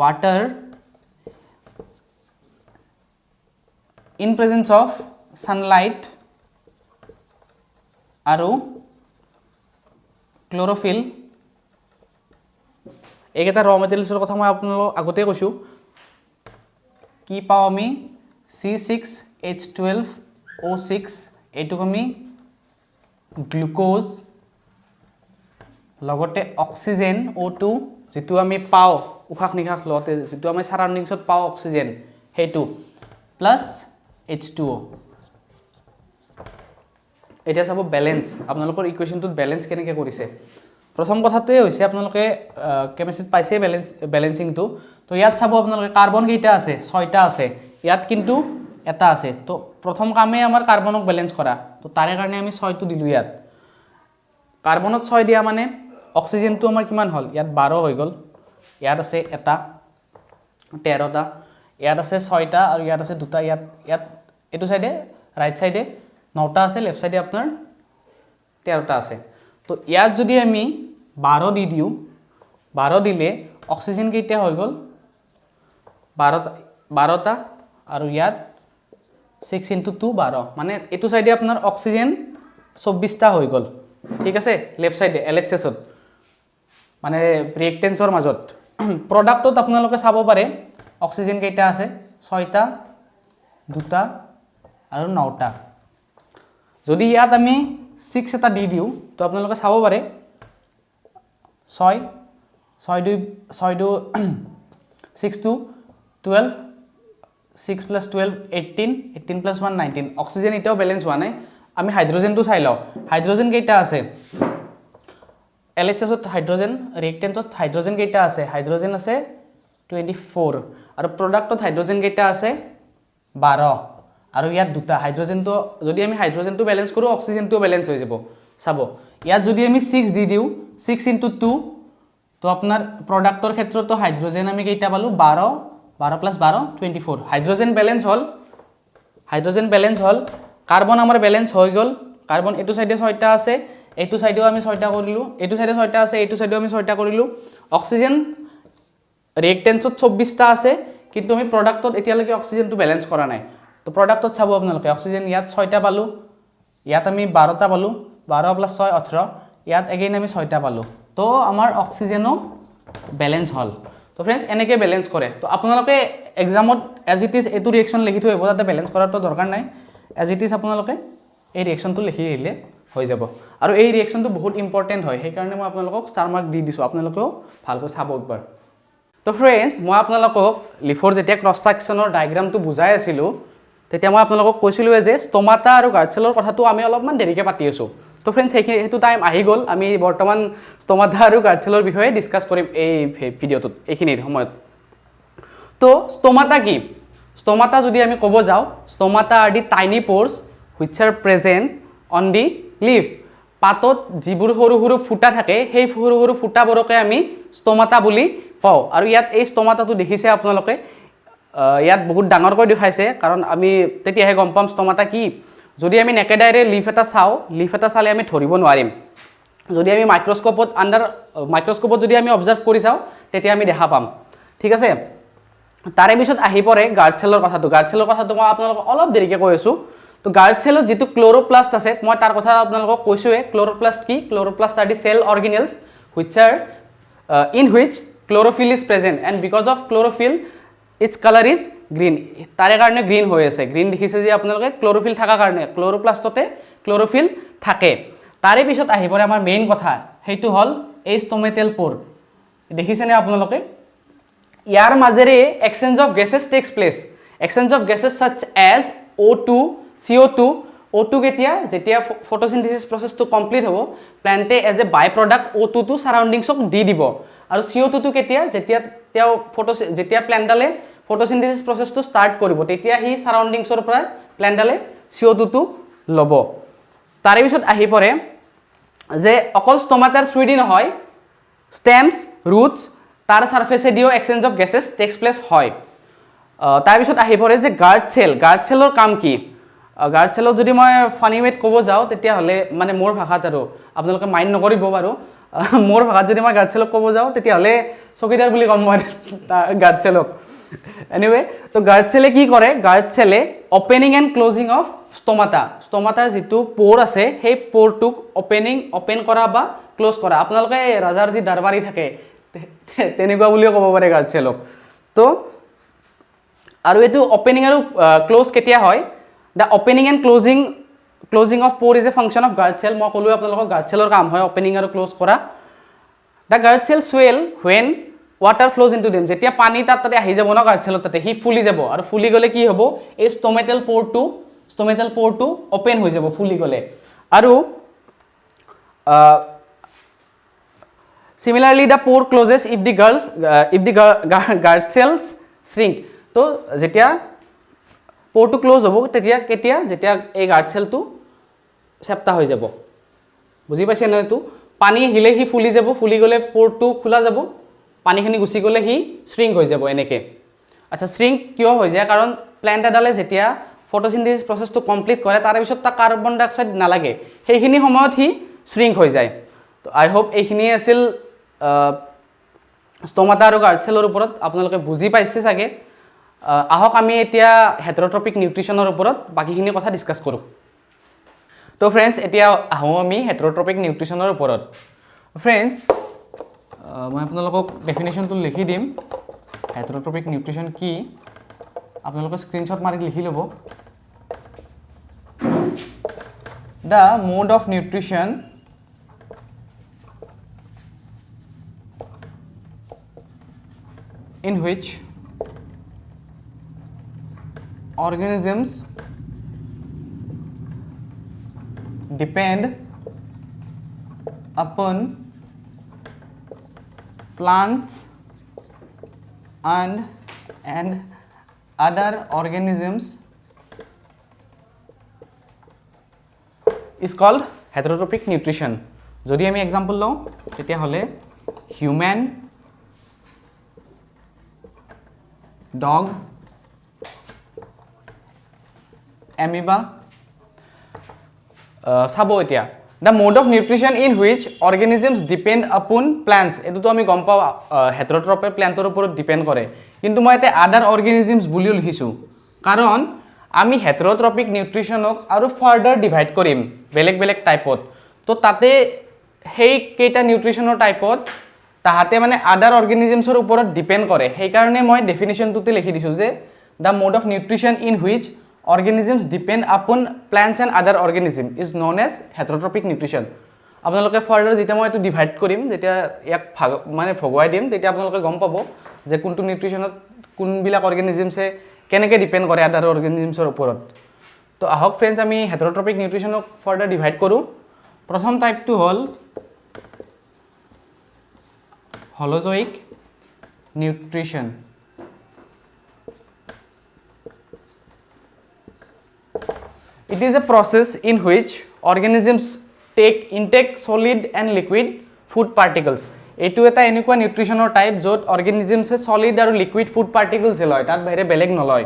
S1: water in presence of sunlight আৰু ক্ল'ৰফিল। এইকেইটা ৰ মেটেৰিয়েলছৰ কথা মই আপোনালোকক আগতেই কৈছোঁ। কি পাওঁ আমি? C6H12O6, এইটোক আমি গ্লুক'জ, লগতে অক্সিজেন O2, যিটো আমি পাওঁ উশাহ নিশাহ লওঁতে, যিটো আমি ছাৰাউণ্ডিংছত পাওঁ অক্সিজেন, সেইটো প্লাছ H2O। এতিয়া চাব বেলেঞ্চ, আপোনালোকৰ ইকুৱেশ্যনটোত বেলেঞ্চ কেনেকৈ কৰিছে। প্ৰথম কথাটোৱে হৈছে, আপোনালোকে কেমেষ্ট্ৰিত পাইছেই বেলেঞ্চিংটো। তো ইয়াত চাব আপোনালোকে, কাৰ্বন কেইটা আছে? ছয়টা আছে। ইয়াত কিন্তু এটা আছে। তো প্ৰথম কামেই আমাৰ কাৰ্বনক বেলেঞ্চ কৰা। তো তাৰে কাৰণে আমি ছয়টো দিলোঁ ইয়াত। কাৰ্বনত ছয় দিয়া মানে অক্সিজেনটো আমাৰ কিমান হ'ল? ইয়াত 12 হৈ গ'ল। ইয়াত আছে এটা, 13টা। ইয়াত আছে ছয়টা আৰু ইয়াত আছে দুটা। ইয়াত এইটো চাইডে, ৰাইট চাইডে নটা আছে, লেফ্ট চাইডে আপোনাৰ 13টা আছে। তো ইয়াত যদি আমি 12 দি দিওঁ, 12 দিলে অক্সিজেন কেইটা হৈ গ'ল? 12টা, 12টা। আৰু ইয়াত 6 ইনটু 2 12, মানে এইটো চাইডে আপোনাৰ অক্সিজেন 24টা হৈ গ'ল। ঠিক আছে? লেফ্ট চাইডে এল এইচ এছত, মানে ৰিয়েক্টেঞ্চৰ মাজত। প্ৰডাক্টত আপোনালোকে চাব পাৰে অক্সিজেন কেইটা আছে? ছয়টা, দুটা আৰু নটা। যদি ইয়াত আমি 6 এটা দি দিওঁ, তো আপোনালোকে চাব পাৰে ছয়, ছয় দুই, ছয় দুই, 6 2 12। 6 plus 12 18, 18 plus 1 19। Oxygen এতিয়াও বেলেঞ্চ হোৱা নাই। আমি হাইড্ৰজেনটো চাই লওঁ, হাইড্ৰজেন কেইটা আছে? এল এইচ এছত হাইড্ৰজেন, ৰিয়েক্টেণ্টত হাইড্ৰজেন কেইটা আছে? হাইড্ৰজেন আছে 24, আৰু প্ৰডাক্টত হাইড্ৰজেন কেইটা আছে? 12, আৰু ইয়াত দুটা হাইড্ৰজেনটো, যদি আমি হাইড্ৰজেনটো বেলেঞ্চ কৰোঁ অক্সিজেনটোও বেলেঞ্চ হৈ যাব। চাব, ইয়াত যদি আমি 6 দি দিওঁ, 6 ইনটু 2, তো আপোনাৰ প্ৰডাক্টৰ ক্ষেত্ৰতো হাইড্ৰজেন আমি কেইটা পালোঁ? 12, 12 প্লাছ 12 24। হাইড্ৰজেন বেলেঞ্চ হ'ল, হাইড্ৰজেন বেলেঞ্চ হ'ল, কাৰ্বন আমাৰ বেলেঞ্চ হৈ গ'ল। কাৰ্বন এইটো চাইডে 6টা আছে, এইটো চাইডেও আমি 6টা কৰিলোঁ, এইটো চাইডে 6টা আছে, এইটো চাইডেও আমি 6টা কৰিলোঁ। অক্সিজেন ৰিয়েক্টেঞ্চত 24টা আছে, কিন্তু আমি প্ৰডাক্টত এতিয়ালৈকে অক্সিজেনটো বেলেঞ্চ কৰা নাই। তো প্ৰডাক্টত চাব আপোনালোকে, অক্সিজেন ইয়াত 6টা পালোঁ, ইয়াত আমি 12টা পালোঁ, 12 প্লাছ 6 18, ইয়াত এগেইন আমি 6টা পালোঁ। তো আমাৰ অক্সিজেনো বেলেঞ্চ হ'ল। তো ফ্ৰেণ্ডছ, এনেকৈ বেলেঞ্চ কৰে। তো আপোনালোকে এক্সামত এজ it is এইটো ৰিয়েকশ্যন লিখি থৈ আহিব, তাতে বেলেঞ্চ কৰাটো দৰকাৰ নাই। এজ it is আপোনালোকে এই ৰিয়েকশ্যনটো লিখি আহিলে হৈ যাব। আৰু এই ৰিয়েকশ্যনটো বহুত ইম্পৰ্টেণ্ট হয়, সেইকাৰণে মই আপোনালোকক ষ্টাৰ মাৰ্ক দি দিছোঁ, আপোনালোকেও ভালকৈ চাব একবাৰ। তো ফ্ৰেণ্ডছ, মই আপোনালোকক লিফৰ যেতিয়া ক্ৰছ ছেকশ্যনৰ ডায়েগ্ৰামটো বুজাই আছিলোঁ, তেতিয়া মই আপোনালোকক কৈছিলোঁৱে যে ষ্টমাটা আৰু গাৰ্ডচেলৰ কথাটো আমি অলপমান দেৰিকৈ পাতি আছোঁ। তো ফ্ৰেণ্ডছ, সেইটো টাইম আহি গ'ল। আমি বৰ্তমান ষ্টমাটা আৰু গাৰ্ডচেলৰ বিষয়ে ডিছকাছ কৰিম এই ভিডিঅ'টোত, এইখিনিৰ সময়ত। তো ষ্টমাটা কি? ষ্টমাটা যদি আমি ক'ব যাওঁ, stomata are the tiny pores which are present on the leaf. পাতত যিবোৰ সৰু সৰু ফুটা থাকে, সেই সৰু সৰু ফুটাবোৰকে আমি ষ্টমাটা বুলি কওঁ। আৰু ইয়াত এই ষ্টমাটাটো দেখিছে আপোনালোকে, ইয়াত বহুত ডাঙৰকৈ দেখাইছে, কাৰণ আমি তেতিয়াহে গম পাম ষ্টমাটা কি। যদি আমি নেকেডাইৰে লিফ এটা চাওঁ, লিফ এটা চালে আমি ধৰিব নোৱাৰিম। যদি আমি মাইক্ৰস্ক'পত আণ্ডাৰ মাইক্ৰস্ক'পত যদি আমি অবজাৰ্ভ কৰি চাওঁ, তেতিয়া আমি দেখা পাম। ঠিক আছে, তাৰে পিছত আহি পৰে গাৰ্ড চেলৰ কথাটো। গাৰ্ড চেলৰ কথাটো মই আপোনালোকক অলপ দেৰিকৈ কৈ আছোঁ। তো গাৰ্ড চেলত যিটো ক্ল'ৰ'প্লাষ্ট আছে, মই তাৰ কথা আপোনালোকক কৈছোঁৱে। ক্ল'ৰ'প্লাষ্ট কি? Chloroplast are the cell organelles which are in which chlorophyll is present, and because of chlorophyll its colour is green. তাৰে কাৰণে গ্ৰীণ হৈ আছে। গ্ৰীণ দেখিছে যে আপোনালোকে, ক্ল'ৰফিল থকাৰ কাৰণে, ক্ল'ৰ'প্লাষ্টতে ক্ল'ৰফিল থাকে। তাৰে পিছত আহি পৰে আমাৰ মেইন কথা, সেইটো হ'ল এই ষ্টমেটেল প'ৰ। দেখিছেনে আপোনালোকে? ইয়াৰ মাজেৰে exchange of gases takes place. Exchange of gases such as O2, CO2। O2 কেতিয়া? যেতিয়া ফটোচিনথেচিছ প্ৰচেছটো কমপ্লিট হ'ব, প্লেণ্টে এজ এ বাই প্ৰডাক্ট অ' টুটো ছাৰাউণ্ডিংছক দি দিব। আৰু চি অ' টুটো কেতিয়া? যেতিয়া তেওঁ ফটো যেতিয়া প্লেণ্টডালে ফটোচিনথেচিছ প্ৰচেছটো ষ্টাৰ্ট কৰিব, তেতিয়া সি ছাৰাউণ্ডিংছৰ পৰা প্লেণ্টডালে চি অ' টুটো ল'ব। তাৰে পিছত আহি পৰে যে অকল ষ্টমাটাৰ থ্ৰুদি নহয়, ষ্টেমছ, ৰুটছ, তাৰ ছাৰ্ফেচেদিও exchange of gases takes place হয়। তাৰপিছত আহি পৰে যে গাৰ্ড চেল। গাৰ্ড চেলৰ কাম কি? গাৰ্ড চেলত যদি মই ফানি ৱেত ক'ব যাওঁ, তেতিয়াহ'লে মানে মোৰ ভাষাত, আৰু আপোনালোকে মাইণ্ড নকৰিব বাৰু, মোৰ ভাষাত যদি মই গাৰ্ড চেলক ক'ব যাওঁ, তেতিয়াহ'লে চকীদাৰ বুলি ক'ম মই গাৰ্ড চেলক। এনিৱে, তো গাৰ্ড চেলে কি কৰে? গাৰ্ড চেলে opening and closing of stomata. ষ্টমাটাৰ যিটো প'ৰ আছে, সেই প'ৰটোক অ'পেন কৰা বা ক্ল'জ কৰা। আপোনালোকে ৰাজাৰ যি দৰবাৰী থাকে, তেনেকুৱা বুলিও ক'ব পাৰে গাৰ্ড চেলক। তো আৰু এইটো অ'পেনিং আৰু ক্ল'জ কেতিয়া হয়? The opening and closing of pore is a function of guard cell. মই ক'লোৱে আপোনালোকক, গাৰ্ড চেলৰ কাম হয় অ'পেনিং আৰু ক্ল'জ কৰা। The guard cell swell when water flows into them. যেতিয়া পানী তাত তাতে আহি যাব ন গাৰ্ড চেলত, তাতে সি ফুলি যাব। আৰু ফুলি গ'লে কি হ'ব? এই ষ্টমেটেল প'ৰটো অ'পেন হৈ যাব ফুলি গ'লে। আৰু similarly, the pore closes if the guard cells shrink. তো যেতিয়া প'ৰটো ক্ল'জ হ'ব, তেতিয়া কেতিয়া? যেতিয়া এই গাৰ্ড চেলটো চেপ্টা হৈ যাব। বুজি পাইছে ন? এইটো পানী আহিলে সি ফুলি যাব, ফুলি গ'লে প'ৰটো খোলা যাব, পানীখিনি গুচি গ'লে সি শ্ৰিংক হৈ যাব এনেকৈ। আচ্ছা, শ্ৰিংক কিয় হৈ যায়? কাৰণ প্লেণ্ট এডালে যেতিয়া ফটোচিনথেচিছ প্ৰচেছটো কমপ্লিট কৰে, তাৰে পিছত তাক কাৰ্বন ডাই অক্সাইড নালাগে, সেইখিনি সময়ত সি শ্ৰিংক হৈ যায়। তো আই হোপ এইখিনিয়ে আছিল ষ্টমাটা আৰু গাৰ্ড চেলৰ ওপৰত, আপোনালোকে বুজি পাইছে চাগে। আহক, আমি এতিয়া হেটাৰ'ট্ৰপিক নিউট্ৰিশ্যনৰ ওপৰত বাকীখিনি কথা ডিছকাছ কৰোঁ। তো ফ্ৰেণ্ডছ, এতিয়া আহোঁ আমি হেটাৰ'ট্ৰপিক নিউট্ৰিশ্যনৰ ওপৰত। ফ্ৰেণ্ডছ, মই আপোনালোকক ডেফিনেশ্যনটো লিখি দিম, হেটাৰ'ট্ৰপিক নিউট্ৰিশ্যন কি। আপোনালোকে স্ক্ৰীনশ্বট মাৰি লিখি ল'ব। The mode of nutrition in which Organisms depend upon plants and other organisms is called heterotrophic nutrition. যদি আমি এক্সাম্পল লওঁ, তেতিয়াহ'লে হিউমেন, ডগ, এমিবা। চাব এতিয়া, the mode of nutrition in which organisms depend upon plants, এইটোতো আমি গম পাওঁ, হেট্ৰট্ৰপে প্লেণ্টৰ ওপৰত ডিপেণ্ড কৰে। কিন্তু মই ইয়াতে আদাৰ অৰ্গেনিজমছ বুলিও লিখিছোঁ, কাৰণ আমি হেট্ৰট্ৰপিক নিউট্ৰিশ্যনক আৰু ফাৰ্ডাৰ ডিভাইড কৰিম বেলেগ বেলেগ টাইপত। তো তাতে সেইকেইটা নিউট্ৰিশ্যনৰ টাইপত তাহাঁতে মানে আদাৰ অৰ্গেনিজমছৰ ওপৰত ডিপেণ্ড কৰে। সেইকাৰণে মই ডেফিনেশ্যনটোতে লিখি দিছোঁ যে the mode of nutrition in which organisms depend upon plants and other organism is known as heterotrophic nutrition. আপোনালোকে ফাৰ্ডাৰ যেতিয়া মই এইটো ডিভাইড কৰিম, যেতিয়া ইয়াক ভাগ মানে ভগুৱাই দিম, তেতিয়া আপোনালোকে গম পাব যে কোনটো নিউট্ৰিশ্যনত কোনবিলাক অৰ্গেনিজমছে কেনেকৈ ডিপেণ্ড কৰে আদাৰ অৰ্গেনিজমছৰ ওপৰত। তো আহক ফ্ৰেণ্ডছ, আমি হেট্ৰট্ৰপিক নিউট্ৰিশ্যনক ফাৰ্ডাৰ ডিভাইড কৰোঁ। প্ৰথম টাইপটো হ'ল holozoic nutrition. It is a process in which organisms take intake solid and liquid food particles. এইটো এটা এনেকুৱা নিউট্ৰিশ্যনৰ টাইপ য'ত অৰ্গেনিজমছে চলিড আৰু লিকুইড ফুড পাৰ্টিকলছে লয়, তাত বাহিৰে বেলেগ নলয়।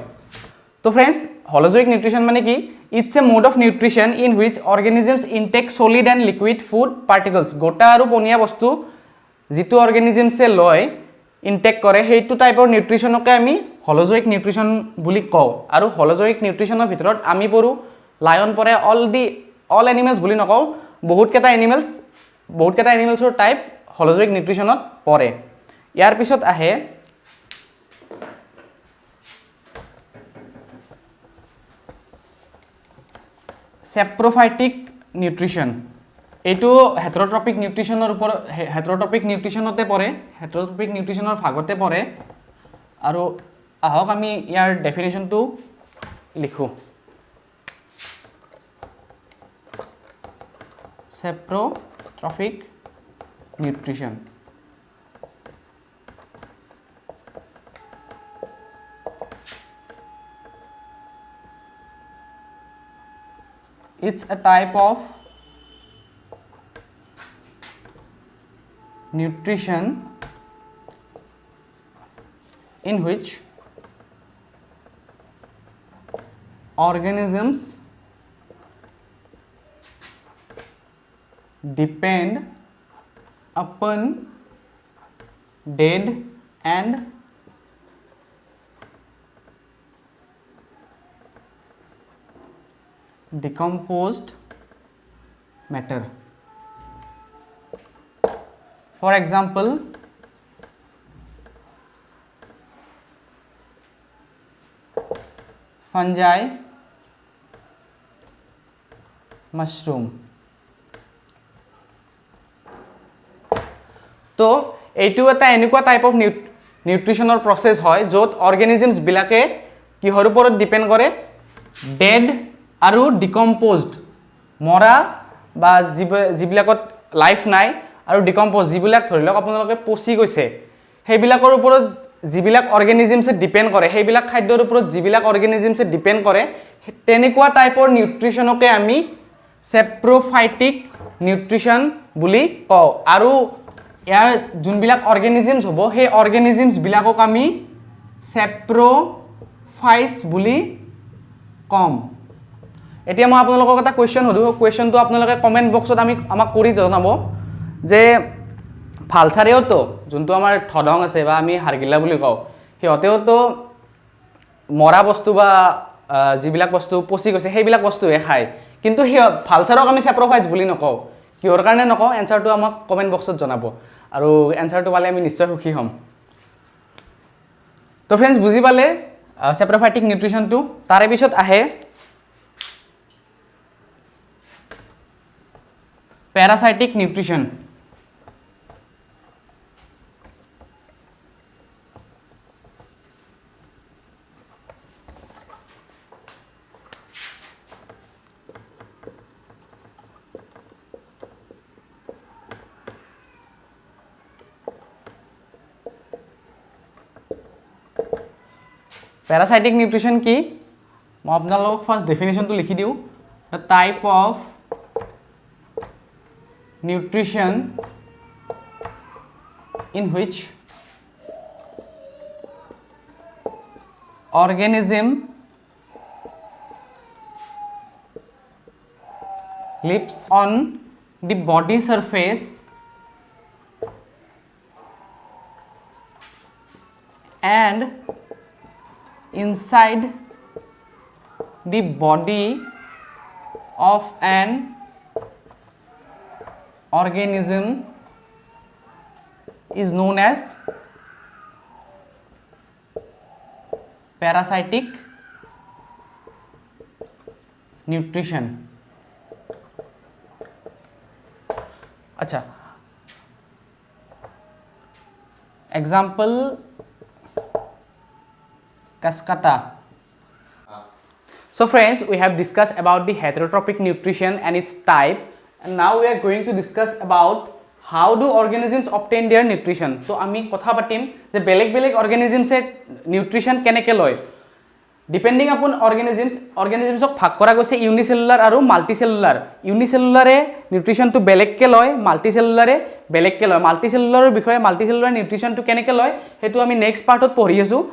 S1: তো ফ্ৰেণ্ডছ, হলজয়িক নিউট্ৰিশ্যন মানে কি? It's a mode of nutrition in which organisms intake solid and liquid food particles. গোটা আৰু পনীয়া বস্তু যিটো অৰ্গেনিজমছে লয়, ইনটেক কৰে, সেইটো টাইপৰ নিউট্ৰিশ্যনকে আমি হলজয়িক নিউট্ৰিশ্যন বুলি কওঁ। আৰু হলজয়িক নিউট্ৰিশ্যনৰ ভিতৰত আমি পৰোঁ, লায়ন পৰে, অল এনিমেলছ বুলি নকওঁ, বহুতকেইটা এনিমেলছৰ টাইপ হলজয়িক নিউট্ৰিশ্যনত পৰে। ইয়াৰ পিছত আহে চেপ্ৰফাইটিক নিউট্ৰিশ্যন। এইটো হেট্ৰট্ৰপিক নিউট্ৰিশ্যনৰ ওপৰত, হেট্ৰট্ৰপিক নিউট্ৰিশ্যনতে পৰে, হেট্ৰট্ৰপিক নিউট্ৰিশ্যনৰ ভাগতে পৰে। আৰু আহক আমি ইয়াৰ ডেফিনেশ্যনটো লিখোঁ। Saprotrophic nutrition. It's a type of nutrition in which organisms depend upon dead and decomposed matter. For example, fungi, mushroom. তো এইটো এটা এনেকুৱা টাইপ অফ নিউট্ৰিশ্যনৰ প্ৰচেছ হয় য'ত অৰ্গেনিজমছবিলাকে কিহৰ ওপৰত ডিপেণ্ড কৰে? ডেড আৰু ডিকম্প'জড, মৰা বা যিবিলাকত লাইফ নাই আৰু ডিকম্প'জ, যিবিলাক ধৰি লওক আপোনালোকে পচি গৈছে, সেইবিলাকৰ ওপৰত যিবিলাক অৰ্গেনিজমছে ডিপেণ্ড কৰে, সেইবিলাক খাদ্যৰ ওপৰত যিবিলাক অৰ্গেনিজমছে ডিপেণ্ড কৰে, তেনেকুৱা টাইপৰ নিউট্ৰিশ্যনকে আমি চেপ্ৰফাইটিক নিউট্ৰিশ্যন বুলি কওঁ। আৰু ইয়াৰ যোনবিলাক অৰ্গেনিজমছ হ'ব, সেই অৰ্গেনিজমছবিলাকক আমি চেপ্ৰফাইটছ বুলি ক'ম। এতিয়া মই আপোনালোকক এটা কুৱেশ্যন সোধোঁ। কুৱেশ্যনটো আপোনালোকে কমেণ্ট বক্সত আমাক কৰি জনাব যে ভালচাৰেওতো, যোনটো আমাৰ ধদং আছে বা আমি হাৰগিলা বুলি কওঁ, সিহঁতেওতো মৰা বস্তু বা যিবিলাক বস্তু পচি গৈছে সেইবিলাক বস্তুহে খায়। কিন্তু সিহঁত ভালচাৰক আমি চেপ্ৰফাইটছ বুলি নকওঁ। কিহৰ কাৰণে নকওঁ? এনচাৰটো আমাক কমেণ্ট বক্সত জনাব আৰু এনচাৰটো পালে আমি নিশ্চয় সুখী হ'ম। তো ফ্ৰেণ্ডছ, বুজি পালে চেপ্ৰফাইটিক নিউট্ৰিশ্যনটো? তাৰে পিছত আহে parasitic nutrition. পেৰাচাইটিক নিউট্ৰিশ্যন কি, মই আপোনালোকক ফাৰ্ষ্ট ডেফিনেশ্যনটো লিখি দিওঁ। The type of nutrition in which organism lives on the body surface and inside the body of an organism is known as parasitic nutrition. আচ্ছা, example Cascata. So friends, we have discussed about the heterotrophic nutrition and its type, and now we are going to discuss about how do organisms obtain their nutrition. তো আমি কথা পাতিম যে বেলেগ বেলেগ অৰ্গেনিজমছে nutrition কেনেকৈ লয়। ডিপেণ্ডিং আপন অৰ্গেনিজমছ, অৰ্গেনিজমছক ভাগ কৰা গৈছে ইউনিচেলুলাৰ আৰু মাল্টিচেলুলাৰ। ইউনিচেলুলাৰে নিউট্ৰিশ্যনটো বেলেগকৈ লয়, মাল্টিচেলুলাৰে বেলেগকৈ লয়। মাল্টিচেলুলাৰৰ বিষয়ে, মাল্টিচেলুলাৰ নিউট্ৰিশ্যনটো কেনেকৈ লয় সেইটো আমি নেক্সট পাৰ্টত পঢ়ি আছোঁ।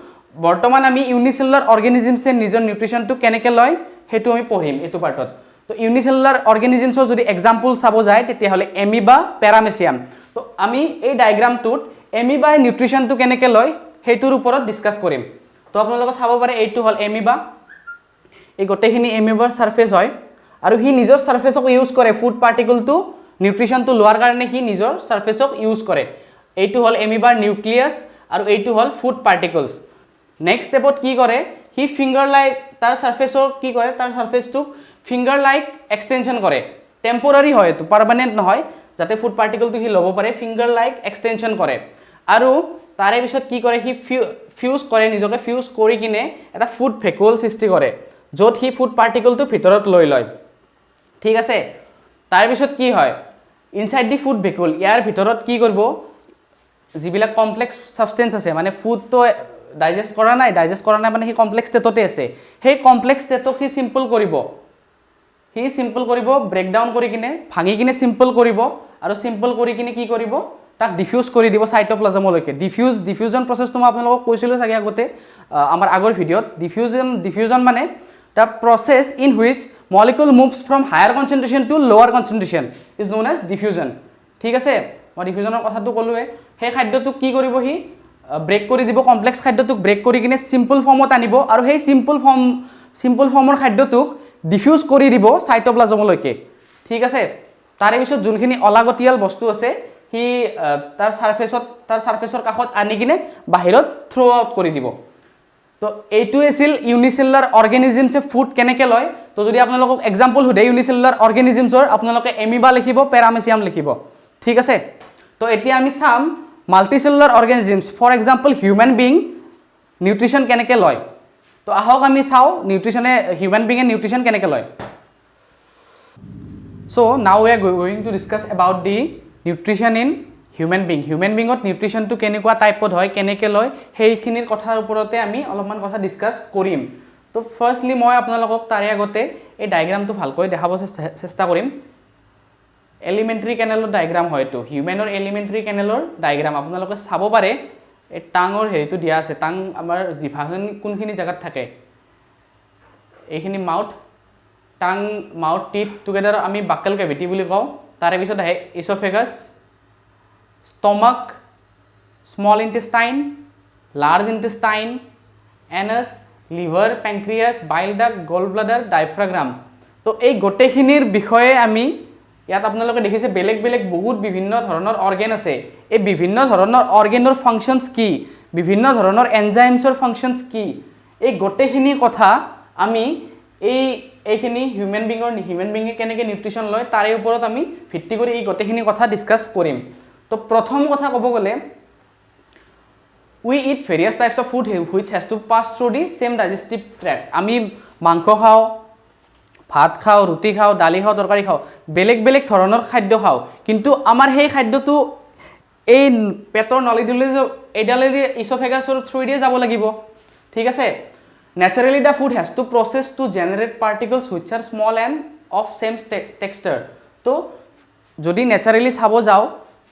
S1: বৰ্তমান আমি ইউনিচেলুলাৰ অৰ্গেনিজমছে নিজৰ নিউট্ৰিশ্যনটো কেনেকৈ লয় সেইটো আমি পঢ়িম এইটো পাৰ্টত। তো ইউনিচেলুলাৰ অৰ্গেনিজমছৰ যদি এক্সাম্পল চাব যায় তেতিয়াহ'লে এমিবা, পেৰামেচিয়াম। তো আমি এই ডায়েগ্ৰামটোত এমিবাই নিউট্ৰিশ্যনটো কেনেকৈ লয় সেইটোৰ ওপৰত ডিছকাছ কৰিম। তো আপোনালোকে চাব পাৰে এইটো হ'ল এমিবা, এই গোটেইখিনি এমিবাৰ ছাৰ্ফেচ হয় আৰু সি নিজৰ ছাৰ্ফেচক ইউজ কৰে ফুড পাৰ্টিকলটো নিউট্ৰিশ্যনটো লোৱাৰ কাৰণে সি নিজৰ ছাৰ্ফেচক ইউজ কৰে। এইটো হ'ল এমিবাৰ নিউক্লিয়াছ আৰু এইটো হ'ল ফুড পাৰ্টিকলছ। নেক্সট ষ্টেপত কি কৰে, সি ফিংগাৰ লাইক তাৰ ছাৰ্ফেচক কি কৰে, তাৰ ছাৰ্ফেচটোক ফিংগাৰ লাইক এক্সটেনশ্যন কৰে। টেম্পৰাৰী হয় এইটো, পাৰ্মানেণ্ট নহয়, যাতে ফুড পাৰ্টিকলটো সি ল'ব পাৰে, ফিংগাৰ লাইক এক্সটেনশ্যন কৰে। আৰু তাৰে পিছত কি কৰে, সি ফিউজ কৰে, নিজকে ফিউজ কৰি কিনে এটা ফুড ভেকুৱেল সৃষ্টি কৰে য'ত সি ফুড পাৰ্টিকলটো ভিতৰত লৈ লয়। ঠিক আছে, তাৰপিছত কি হয়, ইনচাইড দি ফুড ভেকুৱেল, ইয়াৰ ভিতৰত কি কৰিব, যিবিলাক কমপ্লেক্স ছাবষ্টেঞ্চ আছে, মানে ফুডটো ডাইজেষ্ট কৰা নাই, ডাইজেষ্ট কৰা নাই মানে সি কমপ্লেক্স ষ্টেটতে আছে, সেই কমপ্লেক্স ষ্টেটক সি চিম্পল কৰিব, সি চিম্পল কৰিব, ব্ৰেকডাউন কৰি কিনে ভাঙি কিনে চিম্পল কৰিব আৰু চিম্পল কৰি কিনে কি কৰিব, তাক ডিফিউজ কৰি দিব চাইট'প্লাজমলৈকে। ডিফিউজন প্ৰচেছটো মই আপোনালোকক কৈছিলোঁ চাগে আগতে, আমাৰ আগৰ ভিডিঅ'ত। ডিফিউজন মানে the process in which molecule moves from higher concentration to lower concentration is known as diffusion. ঠিক আছে, মই ডিফিউজনৰ কথাটো ক'লোৱে। সেই খাদ্যটোক কি কৰিব, সি ব্ৰেক কৰি দিব, কমপ্লেক্স খাদ্যটোক ব্ৰেক কৰি কিনে চিম্পল ফৰ্মত আনিব আৰু সেই চিম্পল ফৰ্মৰ খাদ্যটোক ডিফিউজ কৰি দিব চাইট'প্লাজমলৈকে। ঠিক আছে, তাৰে পিছত যোনখিনি অলাগতিয়াল বস্তু আছে সি তাৰ ছাৰ্ফেচৰ কাষত আনি কিনে বাহিৰত থ্ৰ' আউট কৰি দিব। তো এইটোৱে আছিল ইউনিচেলুলাৰ অৰ্গেনিজমছে ফুড কেনেকৈ লয়। তো যদি আপোনালোকক এক্সাম্পল সোধে ইউনিচেলুলাৰ অৰ্গেনিজমছৰ, আপোনালোকে এমিবা লিখিব, পেৰামেচিয়াম লিখিব। ঠিক আছে, তো এতিয়া আমি চাম multicellular organisms, for example human being nutrition কেনেকৈ লয়। তো আহক আমি চাওঁ হিউমেন বিঙে নিউট্ৰিশ্যন কেনেকৈ লয়। So now we are going to discuss about the nutrition in human being. Human বিঙত নিউট্ৰিশ্যনটো কেনেকুৱা টাইপত হয়, কেনেকৈ লয়, সেইখিনিৰ কথাৰ ওপৰতে আমি অলপমান কথা ডিছকাছ কৰিম। তো ফাৰ্ষ্টলি মই আপোনালোকক তাৰে আগতে এই ডায়েগ্ৰামটো ভালকৈ দেখাব চেষ্টা কৰিম। এলিমেণ্টেৰী কেনেলৰ ডায়েগ্ৰাম হয় এইটো, হিউমেনৰ এলিমেণ্টেৰী কেনেলৰ ডায়েগ্ৰাম আপোনালোকে চাব পাৰে। এই টাঙৰ হেৰিটো দিয়া আছে, টাং আমাৰ জিভাখন কোনখিনি জেগাত থাকে, এইখিনি mouth, tongue, mouth, teeth together আমি বাকেল কেভিটি বুলি কওঁ। তাৰে পিছত আহে oesophagus, stomach, small intestine, large intestine, anus, liver, pancreas, bile duct, gall bladder, diaphragm. তো এই গোটেইখিনিৰ বিষয়ে আমি ইয়াত আপোনালোকে দেখিছে বেলেগ বেলেগ বহুত বিভিন্ন ধৰণৰ অৰ্গেন আছে। এই বিভিন্ন ধৰণৰ অৰ্গেনৰ ফাংচনছ কি, বিভিন্ন ধৰণৰ এনজাইমছৰ ফাংচনছ কি, এই গোটেইখিনি কথা আমি এইখিনি হিউমেন বিঙে কেনেকৈ নিউট্ৰিশ্যন লয় তাৰে ওপৰত আমি ভিত্তি কৰি এই গোটেইখিনি কথা ডিছকাছ কৰিম। তো প্ৰথম কথা ক'ব গ'লে we eat various types of food which has to pass through the same digestive tract. আমি মাংস খাওঁ, ভাত খাওঁ, ৰুটি খাওঁ, দালি খাওঁ, তৰকাৰী খাওঁ, বেলেগ বেলেগ ধৰণৰ খাদ্য খাওঁ, কিন্তু আমাৰ সেই খাদ্যটো এই পেটৰ নলীডালে এইডালেদি ইচফেগাছৰ থ্ৰুৱেদিয়ে যাব লাগিব। ঠিক আছে, Naturally the food has to process to generate particles which are small and of same texture. তো যদি নেচাৰেলি চাব যাওঁ,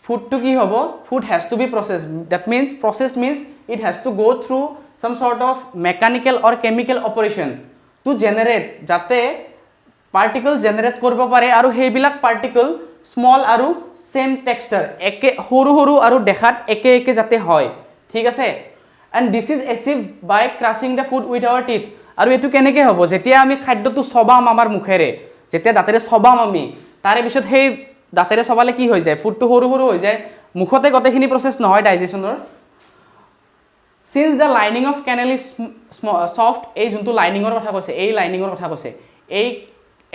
S1: ফুডটো কি হ'ব? Food has to be process. That means process means it has to go through some sort of mechanical or chemical operation to generate, যাতে particle generate কৰিব পাৰে আৰু সেইবিলাক পাৰ্টিকল স্মল আৰু ছেম টেক্সচাৰ, একে সৰু সৰু আৰু দেখাত একে একে যাতে হয়, ঠিক আছে। And this is achieve by crushing the food with our teeth. আৰু এইটো কেনেকৈ হ'ব? যেতিয়া আমি খাদ্যটো চবাম আমাৰ মুখেৰে, যেতিয়া দাঁতেৰে চবাম আমি, তাৰে পিছত সেই দাঁতেৰে চবালে কি হৈ যায়? ফুডটো সৰু সৰু হৈ যায়। মুখতে গোটেইখিনি প্ৰচেছ নহয় ডাইজেশ্যনৰ। Since the lining of canal is soft, এই যোনটো লাইনিঙৰ কথা কৈছে, এই লাইনিঙৰ কথা কৈছে, এই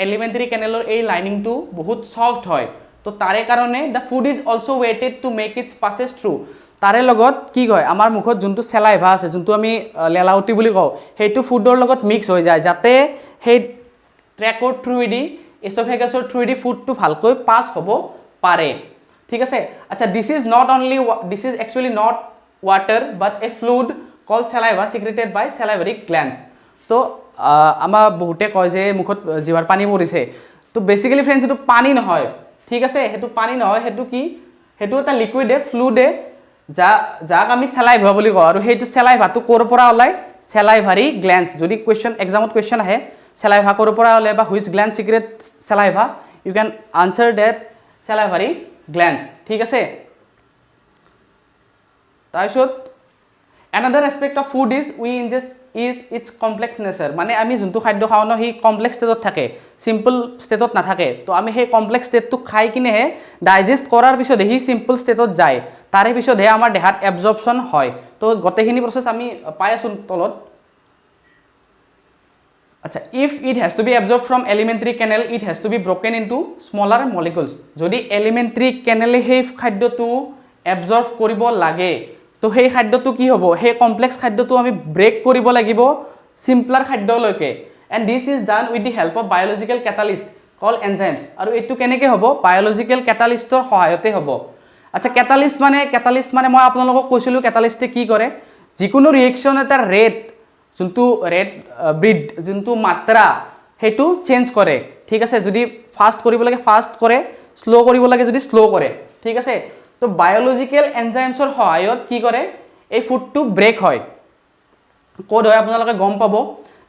S1: এলিমেণ্টেৰী কেনেলৰ এই লাইনিংটো বহুত ছফ্ট হয়। তো তাৰে কাৰণে the food is also wetted to make its passage through. তাৰে লগত কি কয়, আমাৰ মুখত যোনটো চেলাইভা আছে, যোনটো আমি লেলাউটি বুলি কওঁ, সেইটো ফুডৰ লগত মিক্স হৈ যায়, যাতে সেই ট্ৰেকৰ থ্ৰুৱেদি, এছ'ফেগাছৰ থ্ৰুৱেদি ফুডটো ভালকৈ পাছ হ'ব পাৰে, ঠিক আছে। আচ্ছা, this is not only, this is actually not water but a fluid call saliva secreted by salivary glands. তো আমাৰ বহুতে কয় যে মুখত জিভাৰ পানী পৰিছে। তো বেচিকেলি ফ্ৰেণ্ডছ, সেইটো পানী নহয়, ঠিক আছে। সেইটো পানী নহয়, সেইটো কি? সেইটো এটা লিকুইডে, ফ্লুইডে, যাক আমি চেলাইভা বুলি কওঁ। আৰু সেইটো চেলাইভাটো ক'ৰ পৰা ওলায়? চেলাইভাৰী গ্লেন্স। যদি কুৱেশ্যন, এক্সামত কুৱেশ্যন আহে, চেলাইভা ক'ৰ পৰা ওলায় বা which gland secrete saliva, you can answer that salivary glands, ঠিক আছে। তাৰপিছত another aspect of food is we ingest is its complex nature. মানে আমি যোনটো খাদ্য খাওঁ ন, সি কমপ্লেক্স ষ্টেটত থাকে, চিম্পল ষ্টেটত নাথাকে। তো আমি সেই কমপ্লেক্স ষ্টেটটো খাই কিনেহে, ডাইজেষ্ট কৰাৰ পিছতহে সি চিম্পল ষ্টেটত যায়, তাৰে পিছতহে আমাৰ দেহাত এবজৰ্পশ্যন হয়। তো গোটেইখিনি প্ৰচেছ আমি পাই আছোঁ তলত। আচ্ছা, if it has to be absorb from alimentary canal, it has to be broken into smaller molecules. যদি এলিমেণ্টাৰী কেনেলে সেই খাদ্যটো এবজৰ্ব কৰিব লাগে, তো সেই খাদ্যটো কি হ'ব? সেই কমপ্লেক্স খাদ্যটো আমি ব্ৰেক কৰিব লাগিব চিম্পলাৰ খাদ্যলৈকে। And this is done with the help of biological catalyst call enzymes. আৰু এইটো কেনেকৈ হ'ব? বায়'লজিকেল কেটালিষ্টৰ সহায়তে হ'ব। আচ্ছা, কেটালিষ্ট মানে মই আপোনালোকক কৈছিলোঁ কেটালিষ্টে কি কৰে। যিকোনো ৰিয়েকশ্যন এটাৰ ৰেট, যোনটো ৰেট ব্ৰিড, যোনটো মাত্ৰা, সেইটো চেঞ্জ কৰে, ঠিক আছে। যদি ফাষ্ট কৰিব লাগে ফাষ্ট কৰে, শ্ল' কৰিব লাগে যদি শ্ল' কৰে, ঠিক আছে। তো বায়'লজিকেল এনজাইমছৰ সহায়ত কি কৰে? এই ফুডটো ব্ৰেক হয়। ক'ত হয় আপোনালোকে গম পাব।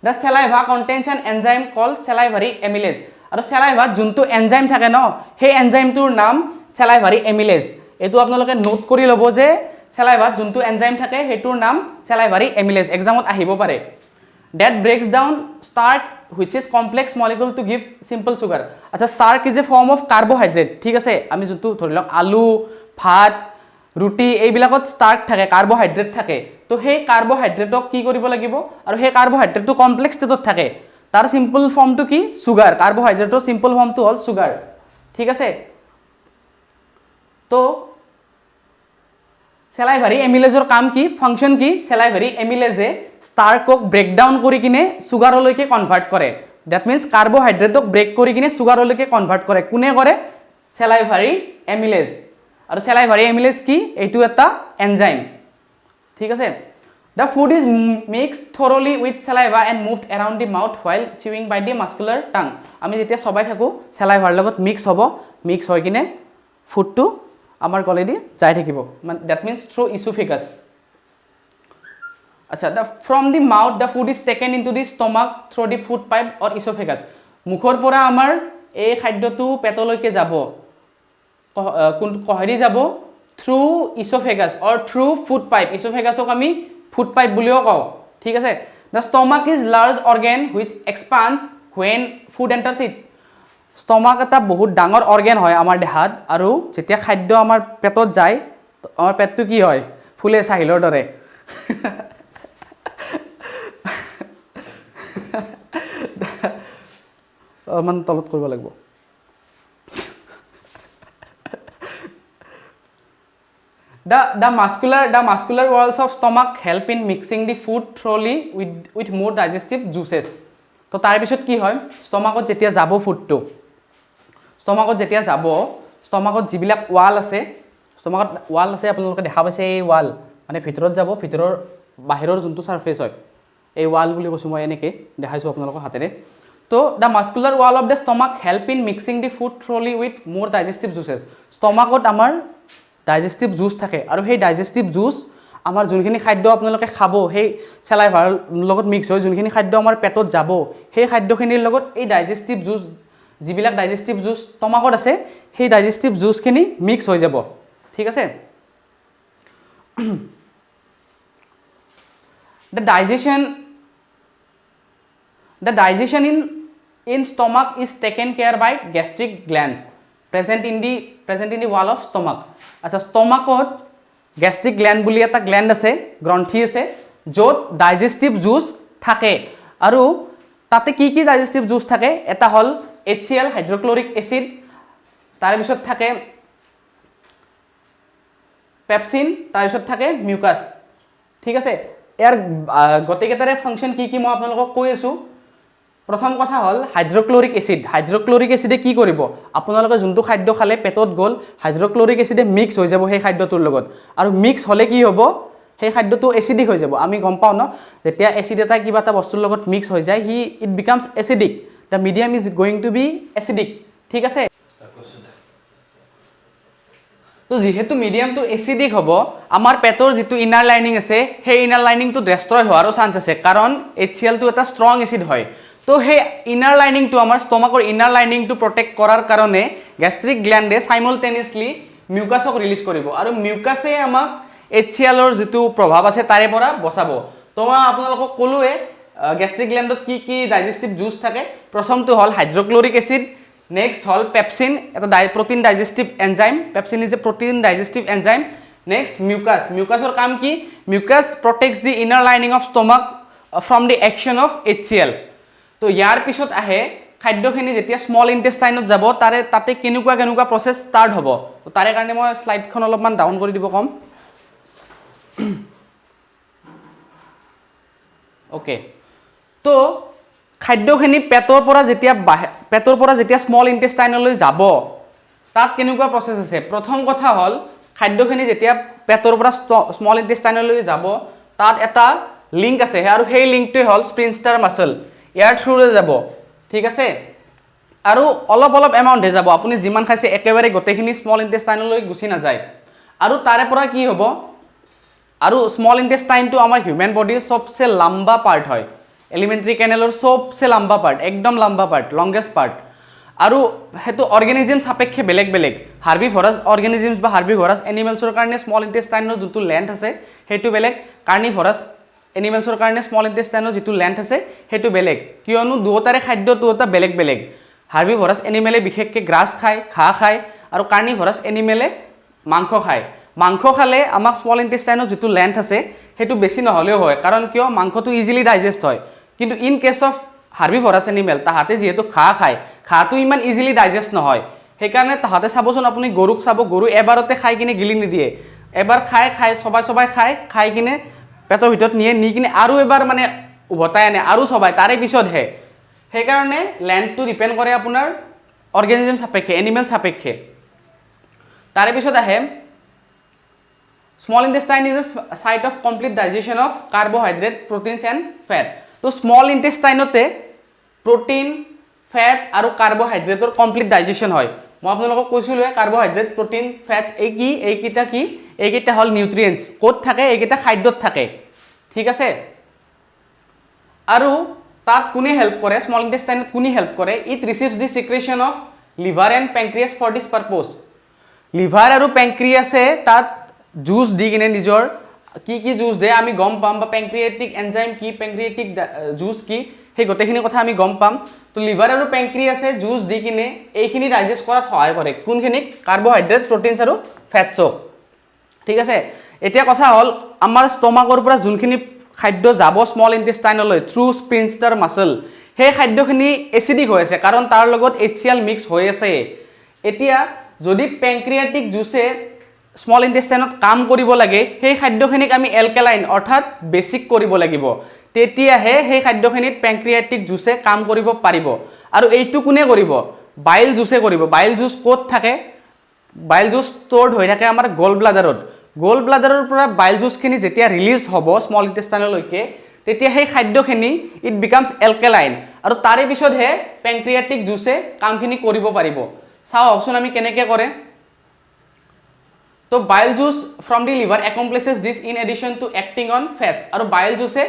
S1: The saliva contains an enzyme call salivary amylase. আৰু চেলাইভাত যোনটো এনজাইম থাকে ন, সেই এনজাইমটোৰ নাম চেলাইভাৰী এমিলেজ। এইটো আপোনালোকে নোট কৰি ল'ব যে চেলাইভাত যোনটো এনজাইম থাকে সেইটোৰ নাম চেলাইভাৰী এমিলেজ, এক্সামত আহিব পাৰে। That breaks down starch, which is complex molecule, to give simple sugar. আচ্ছা, starch is a form of carbohydrate, ঠিক আছে। আমি যোনটো ধৰি লওক আলু, ভাত, ৰুটি, এইবিলাকত ষ্টাৰ্ক থাকে, কাৰ্বহাইড্ৰেট থাকে। তো সেই কাৰ্বহাইড্ৰেটক কি কৰিব লাগিব? আৰু সেই কাৰ্বহাইড্ৰেটটো কমপ্লেক্স ষ্টেটত থাকে। তাৰ চিম্পল ফৰ্মটো কি? চুগাৰ। কাৰ্বহাইড্ৰেটৰ চিম্পল ফৰ্মটো হ'ল চুগাৰ, ঠিক আছে। তো চেলাইভাৰী এমিলেজৰ কাম কি, ফাংচন কি? চেলাইভাৰী এমিলেজে ষ্টাৰ্কক ব্ৰেকডাউন কৰি কিনে চুগাৰলৈকে কনভাৰ্ট কৰে। That means কাৰ্বহাইড্ৰেটক ব্ৰেক কৰি কিনে চুগাৰলৈকে কনভাৰ্ট কৰে। কোনে কৰে? চেলাইভাৰী এমিলেজ। আৰু চেলাইভাৰী এমিলেজ কি? এইটো এটা এনজাইম, ঠিক আছে। The food is mix thoroughly with saliva and moved around the mouth while chewing by the muscular tongue. আমি যেতিয়া চবাই থাকোঁ, চেলাইভাৰ লগত মিক্স হ'ব, মিক্স হৈ কিনে ফুডটো আমাৰ গলেদি যাই থাকিব, মানে that means through oesophagus. আচ্ছা, the from the mouth the food is taken into the stomach through the food pipe or oesophagus. মুখৰ পৰা আমাৰ এই খাদ্যটো পেটলৈকে যাব, কোন কহেদি যাব? Through oesophagus or through food pipe. ইছ'ফেগাছক আমি ফুড পাইপ বুলিও কওঁ, ঠিক আছে। The stomach is large organ which expands when food enters it. Stomach এটা বহুত ডাঙৰ অৰ্গেন হয় আমাৰ দেহাত, আৰু যেতিয়া খাদ্য আমাৰ পেটত যায়, আমাৰ পেটটো কি হয়? ফুলে চাহিলৰ দৰে। অলপমান তলত কৰিব লাগিব। The muscular walls of stomach help in mixing the food thoroughly with more digestive juices. তো তাৰপিছত কি হয়? ষ্টমাকত যেতিয়া যাব ফুডটো, ষ্টমাকত যেতিয়া যাব, ষ্টমাকত যিবিলাক ৱাল আছে, ষ্টমাকত ৱাল আছে, আপোনালোকে দেখা পাইছে, এই ৱাল মানে ভিতৰত যাব, ভিতৰৰ বাহিৰৰ যোনটো ছাৰফেচ হয়, এই ৱাল বুলি কৈছোঁ মই, এনেকৈ দেখাইছোঁ আপোনালোকৰ হাতেৰে। তো the muscular wall of the stomach help in mixing the food thoroughly with more digestive juices. ষ্টমাকত আমাৰ ডাইজেষ্টিভ জুচ থাকে আৰু সেই ডাইজেষ্টিভ জুচ আমাৰ যোনখিনি খাদ্য আপোনালোকে খাব, সেই চেলাইভাৰ লগত মিক্স হৈ যোনখিনি খাদ্য আমাৰ পেটত যাব, সেই খাদ্যখিনিৰ লগত এই ডাইজেষ্টিভ জুচ, যিবিলাক ডাইজেষ্টিভ জুচ ষ্টমাকত আছে, সেই ডাইজেষ্টিভ জুচখিনি মিক্স হৈ যাব, ঠিক আছে? The digestion in stomach is taken care by gastric glands present in the wall of stomach. আচ্ছা, ষ্টমাকত গেষ্ট্ৰিক গ্লেণ্ড বুলি এটা গ্লেণ্ড আছে, গ্ৰন্থি আছে, য'ত ডাইজেষ্টিভ জুচ থাকে। আৰু তাতে কি কি ডাইজেষ্টিভ জুচ থাকে? এটা হ'ল এইচচিএল, হাইড্ৰক্লৰিক এচিড, তাৰপিছত থাকে পেপচিন, তাৰপিছত থাকে মিউকাছ, ঠিক আছে? ইয়াৰ গোটেইকেইটাৰে ফাংচন কি কি মই আপোনালোকক কৈ আছোঁ। প্ৰথম কথা হ'ল হাইড্ৰক্লৰিক এচিড। হাইড্ৰক্লৰিক এচিডে কি কৰিব? আপোনালোকে যোনটো খাদ্য খালে, পেটত গ'ল, হাইড্ৰক্লৰিক এচিডে মিক্স হৈ যাব সেই খাদ্যটোৰ লগত। আৰু মিক্স হ'লে কি হ'ব? সেই খাদ্যটো এচিডিক হৈ যাব। আমি গম পাওঁ ন, যেতিয়া এচিড এটা কিবা এটা বস্তুৰ লগত মিক্স হৈ যায়, it becomes acidic, the medium is going to be acidic, ঠিক আছে? তো যিহেতু মিডিয়ামটো এচিডিক হ'ব, আমাৰ পেটৰ যিটো ইনাৰ লাইনিং আছে, সেই ইনাৰ লাইনিংটো ডেষ্ট্ৰয় হোৱাৰো চান্স আছে, কাৰণ এইচচিএলটো এটা ষ্ট্ৰং এচিড হয়। তো সেই ইনাৰ লাইনিংটো, আমাৰ ষ্টমাকৰ ইনাৰ লাইনিংটো প্ৰটেক্ট কৰাৰ কাৰণে গেষ্ট্ৰিক গ্লেণ্ডে চাইমলটেনিয়াছলি মিউকাছক ৰিলিজ কৰিব আৰু মিউকাছে আমাক এইচচিএলৰ যিটো প্ৰভাৱ আছে তাৰে পৰা বচাব। তো মই আপোনালোকক ক'লোৱে গেষ্ট্ৰিক গ্লেণ্ডত কি কি ডাইজেষ্টিভ জুচ থাকে। প্ৰথমটো হ'ল হাইড্ৰক্লৰিক এচিড, নেক্সট হ'ল পেপচিন, এটা protein digestive enzyme. Pepsin is a protein digestive enzyme. Next mucus. মিউকাছৰ কাম কি? Mucus protects the inner lining of stomach from the action of HCl. তো ইয়াৰ পিছত আহে খাদ্যখিনি যেতিয়া স্মল ইণ্টেষ্টাইনত যাব, তাতে কেনেকুৱা কেনেকুৱা প্ৰচেছ ষ্টাৰ্ট হ'ব। তো তাৰে কাৰণে মই শ্লাইডখন অলপমান ডাউন কৰি দিব ক'ম। অ'কে, তো খাদ্যখিনি পেটৰ পৰা যেতিয়া স্মল ইণ্টেষ্টাইনলৈ যাব, তাত কেনেকুৱা প্ৰচেছ আছে? প্ৰথম কথা হ'ল খাদ্যখিনি যেতিয়া পেটৰ পৰা স্মল ইণ্টেষ্টাইনলৈ যাব, তাত এটা লিংক আছে আৰু সেই লিংকটোৱে হ'ল স্পিনষ্টাৰ মাছল। ইয়াৰ থ্ৰুৰে যাব, ঠিক আছে? আৰু অলপ অলপ এমাউণ্টহে যাব। আপুনি যিমান খাইছে, একেবাৰে গোটেইখিনি স্মল ইণ্টেষ্টাইনলৈ গুচি নাযায়। আৰু তাৰে পৰা কি হ'ব? আৰু স্মল ইণ্টেষ্টাইনটো আমাৰ হিউমেন বডিৰ চবচে লাম্বা পাৰ্ট হয়, এলিমেণ্টাৰী কেনেলৰ চবচে লাম্বা পাৰ্ট, একদম লাম্বা পাৰ্ট, লংগেষ্ট পাৰ্ট। আৰু সেইটো অৰ্গেনিজিম সাপেক্ষে বেলেগ বেলেগ। হাৰ্বিভৰাছ অৰ্গেনিজিমছ বা হাৰ্বিভৰাছ এনিমেলছৰ কাৰণে স্মল ইণ্টেষ্টাইনৰ যোনটো লেন্থ আছে সেইটো বেলেগ, কাৰ্নিভৰাছ এনিমেলছৰ কাৰণে স্মল ইণ্টেষ্টাইনৰ যিটো লেন্থ আছে সেইটো বেলেগ, কিয়নো দুয়োটাৰে খাদ্য দুয়োটা বেলেগ বেলেগ। হাৰ্বিভৰাছ এনিমেলে বিশেষকৈ গ্ৰাছ খায়, ঘাঁহ খায়, আৰু কাৰ্নিভৰাছ এনিমেলে মাংস খায়। মাংস খালে আমাক স্মল ইণ্টেষ্টাইনৰ যিটো লেন্থ আছে সেইটো বেছি নহ'লেও হয়। কাৰণ কিয়? মাংসটো ইজিলি ডাইজেষ্ট হয়। কিন্তু in case of herbivorous animal, তাহাঁতে যিহেতু ঘাঁহ খায়, ঘাঁহটো ইমান ইজিলি ডাইজেষ্ট নহয়। সেইকাৰণে তাহাঁতে, চাবচোন আপুনি গৰুক চাব, গৰু এবাৰতে খাই কিনে গিলি নিদিয়ে। এবাৰ খাই খাই, চবাই চবাই খাই খাই কিনে পেটৰ ভিতৰত নিয়ে, নি কিনে আৰু এবাৰ মানে উভতাই আনে আৰু চবাই, তাৰে পিছতহে। সেইকাৰণে লেন্থটো ডিপেণ্ড কৰে আপোনাৰ অৰ্গেনিজিম সাপেক্ষে, এনিমেল সাপেক্ষে। তাৰে পিছত আহে small intestine is a site of complete digestion of carbohydrate, proteins and fat. তো স্মল ইণ্টেষ্টাইনতে প্ৰটিন, ফেট আৰু কাৰ্বহাইড্ৰেটৰ কমপ্লিট ডাইজেশ্যন হয়। মই আপোনালোকক কৈছিলোঁৱে, কাৰ্বহাইড্ৰেট, প্ৰটিন, ফেটছ এই কি, এইকেইটা কি? এইকেইটা হ'ল নিউট্ৰিয়েণ্টছ। ক'ত থাকে এইকেইটা? খাদ্যত থাকে, ঠিক আছে? আৰু তাত কোনে হেল্প কৰে? স্মল ইণ্টেষ্টাইনত কোনে হেল্প কৰে? It receives the secretion of liver and pancreas for this purpose. Liver আৰু পেংক্ৰিয়াছে তাত জুচ দি কিনে নিজৰ, কি কি জুচ দিয়ে আমি গম পাম, বা পেংক্ৰিয়েটিক এনজাইম কি, পেংক্ৰিয়েটিক জুচ কি, সেই গোটেইখিনি কথা আমি গম পাম। তো লিভাৰ আৰু পেংক্ৰিয়াছে জুচ দি কিনে এইখিনি ডাইজেষ্ট কৰাত সহায় কৰে। কোনখিনিক? কাৰ্বহাইড্ৰেট, প্ৰটিনছ আৰু ফেটছক, ঠিক আছে? এতিয়া কথা হ'ল আমাৰ ষ্টমাকৰ পৰা যোনখিনি খাদ্য যাব স্মল ইণ্টেষ্টাইনলৈ থ্ৰু স্পিনষ্টাৰ মাছল, সেই খাদ্যখিনি এচিডিক হৈ আছে, কাৰণ তাৰ লগত এইচচিএল মিক্স হৈ আছে। এতিয়া যদি পেংক্ৰিয়াটিক জুচে স্মল ইণ্টেষ্টাইনত কাম কৰিব লাগে, সেই খাদ্যখিনিক আমি এলকেলাইন অৰ্থাৎ বেছিক কৰিব লাগিব, তেতিয়াহে সেই খাদ্যখিনিত পেংক্ৰিয়াটিক জুচে কাম কৰিব পাৰিব। আৰু এইটো কোনে কৰিব? বাইল জুচে কৰিব। বাইল জুচ ক'ত থাকে? বাইল জুচ ষ্ট'ৰ্ড হৈ থাকে আমাৰ গ'ল ব্লাডাৰত। গ'ল ব্লাডাৰৰ পৰা বাইল জুচখিনি যেতিয়া ৰিলিজ হ'ব স্মল ইণ্টেষ্টাইনলৈকে, তেতিয়া সেই খাদ্যখিনি it becomes alkaline আৰু তাৰে পিছতহে পেংক্ৰিয়াটিক জুচে কামখিনি কৰিব পাৰিব। চাওকচোন আমি কেনেকৈ কৰে। তো bile juice from the liver accomplishes this in addition to acting on fats. আৰু বাইল জুচে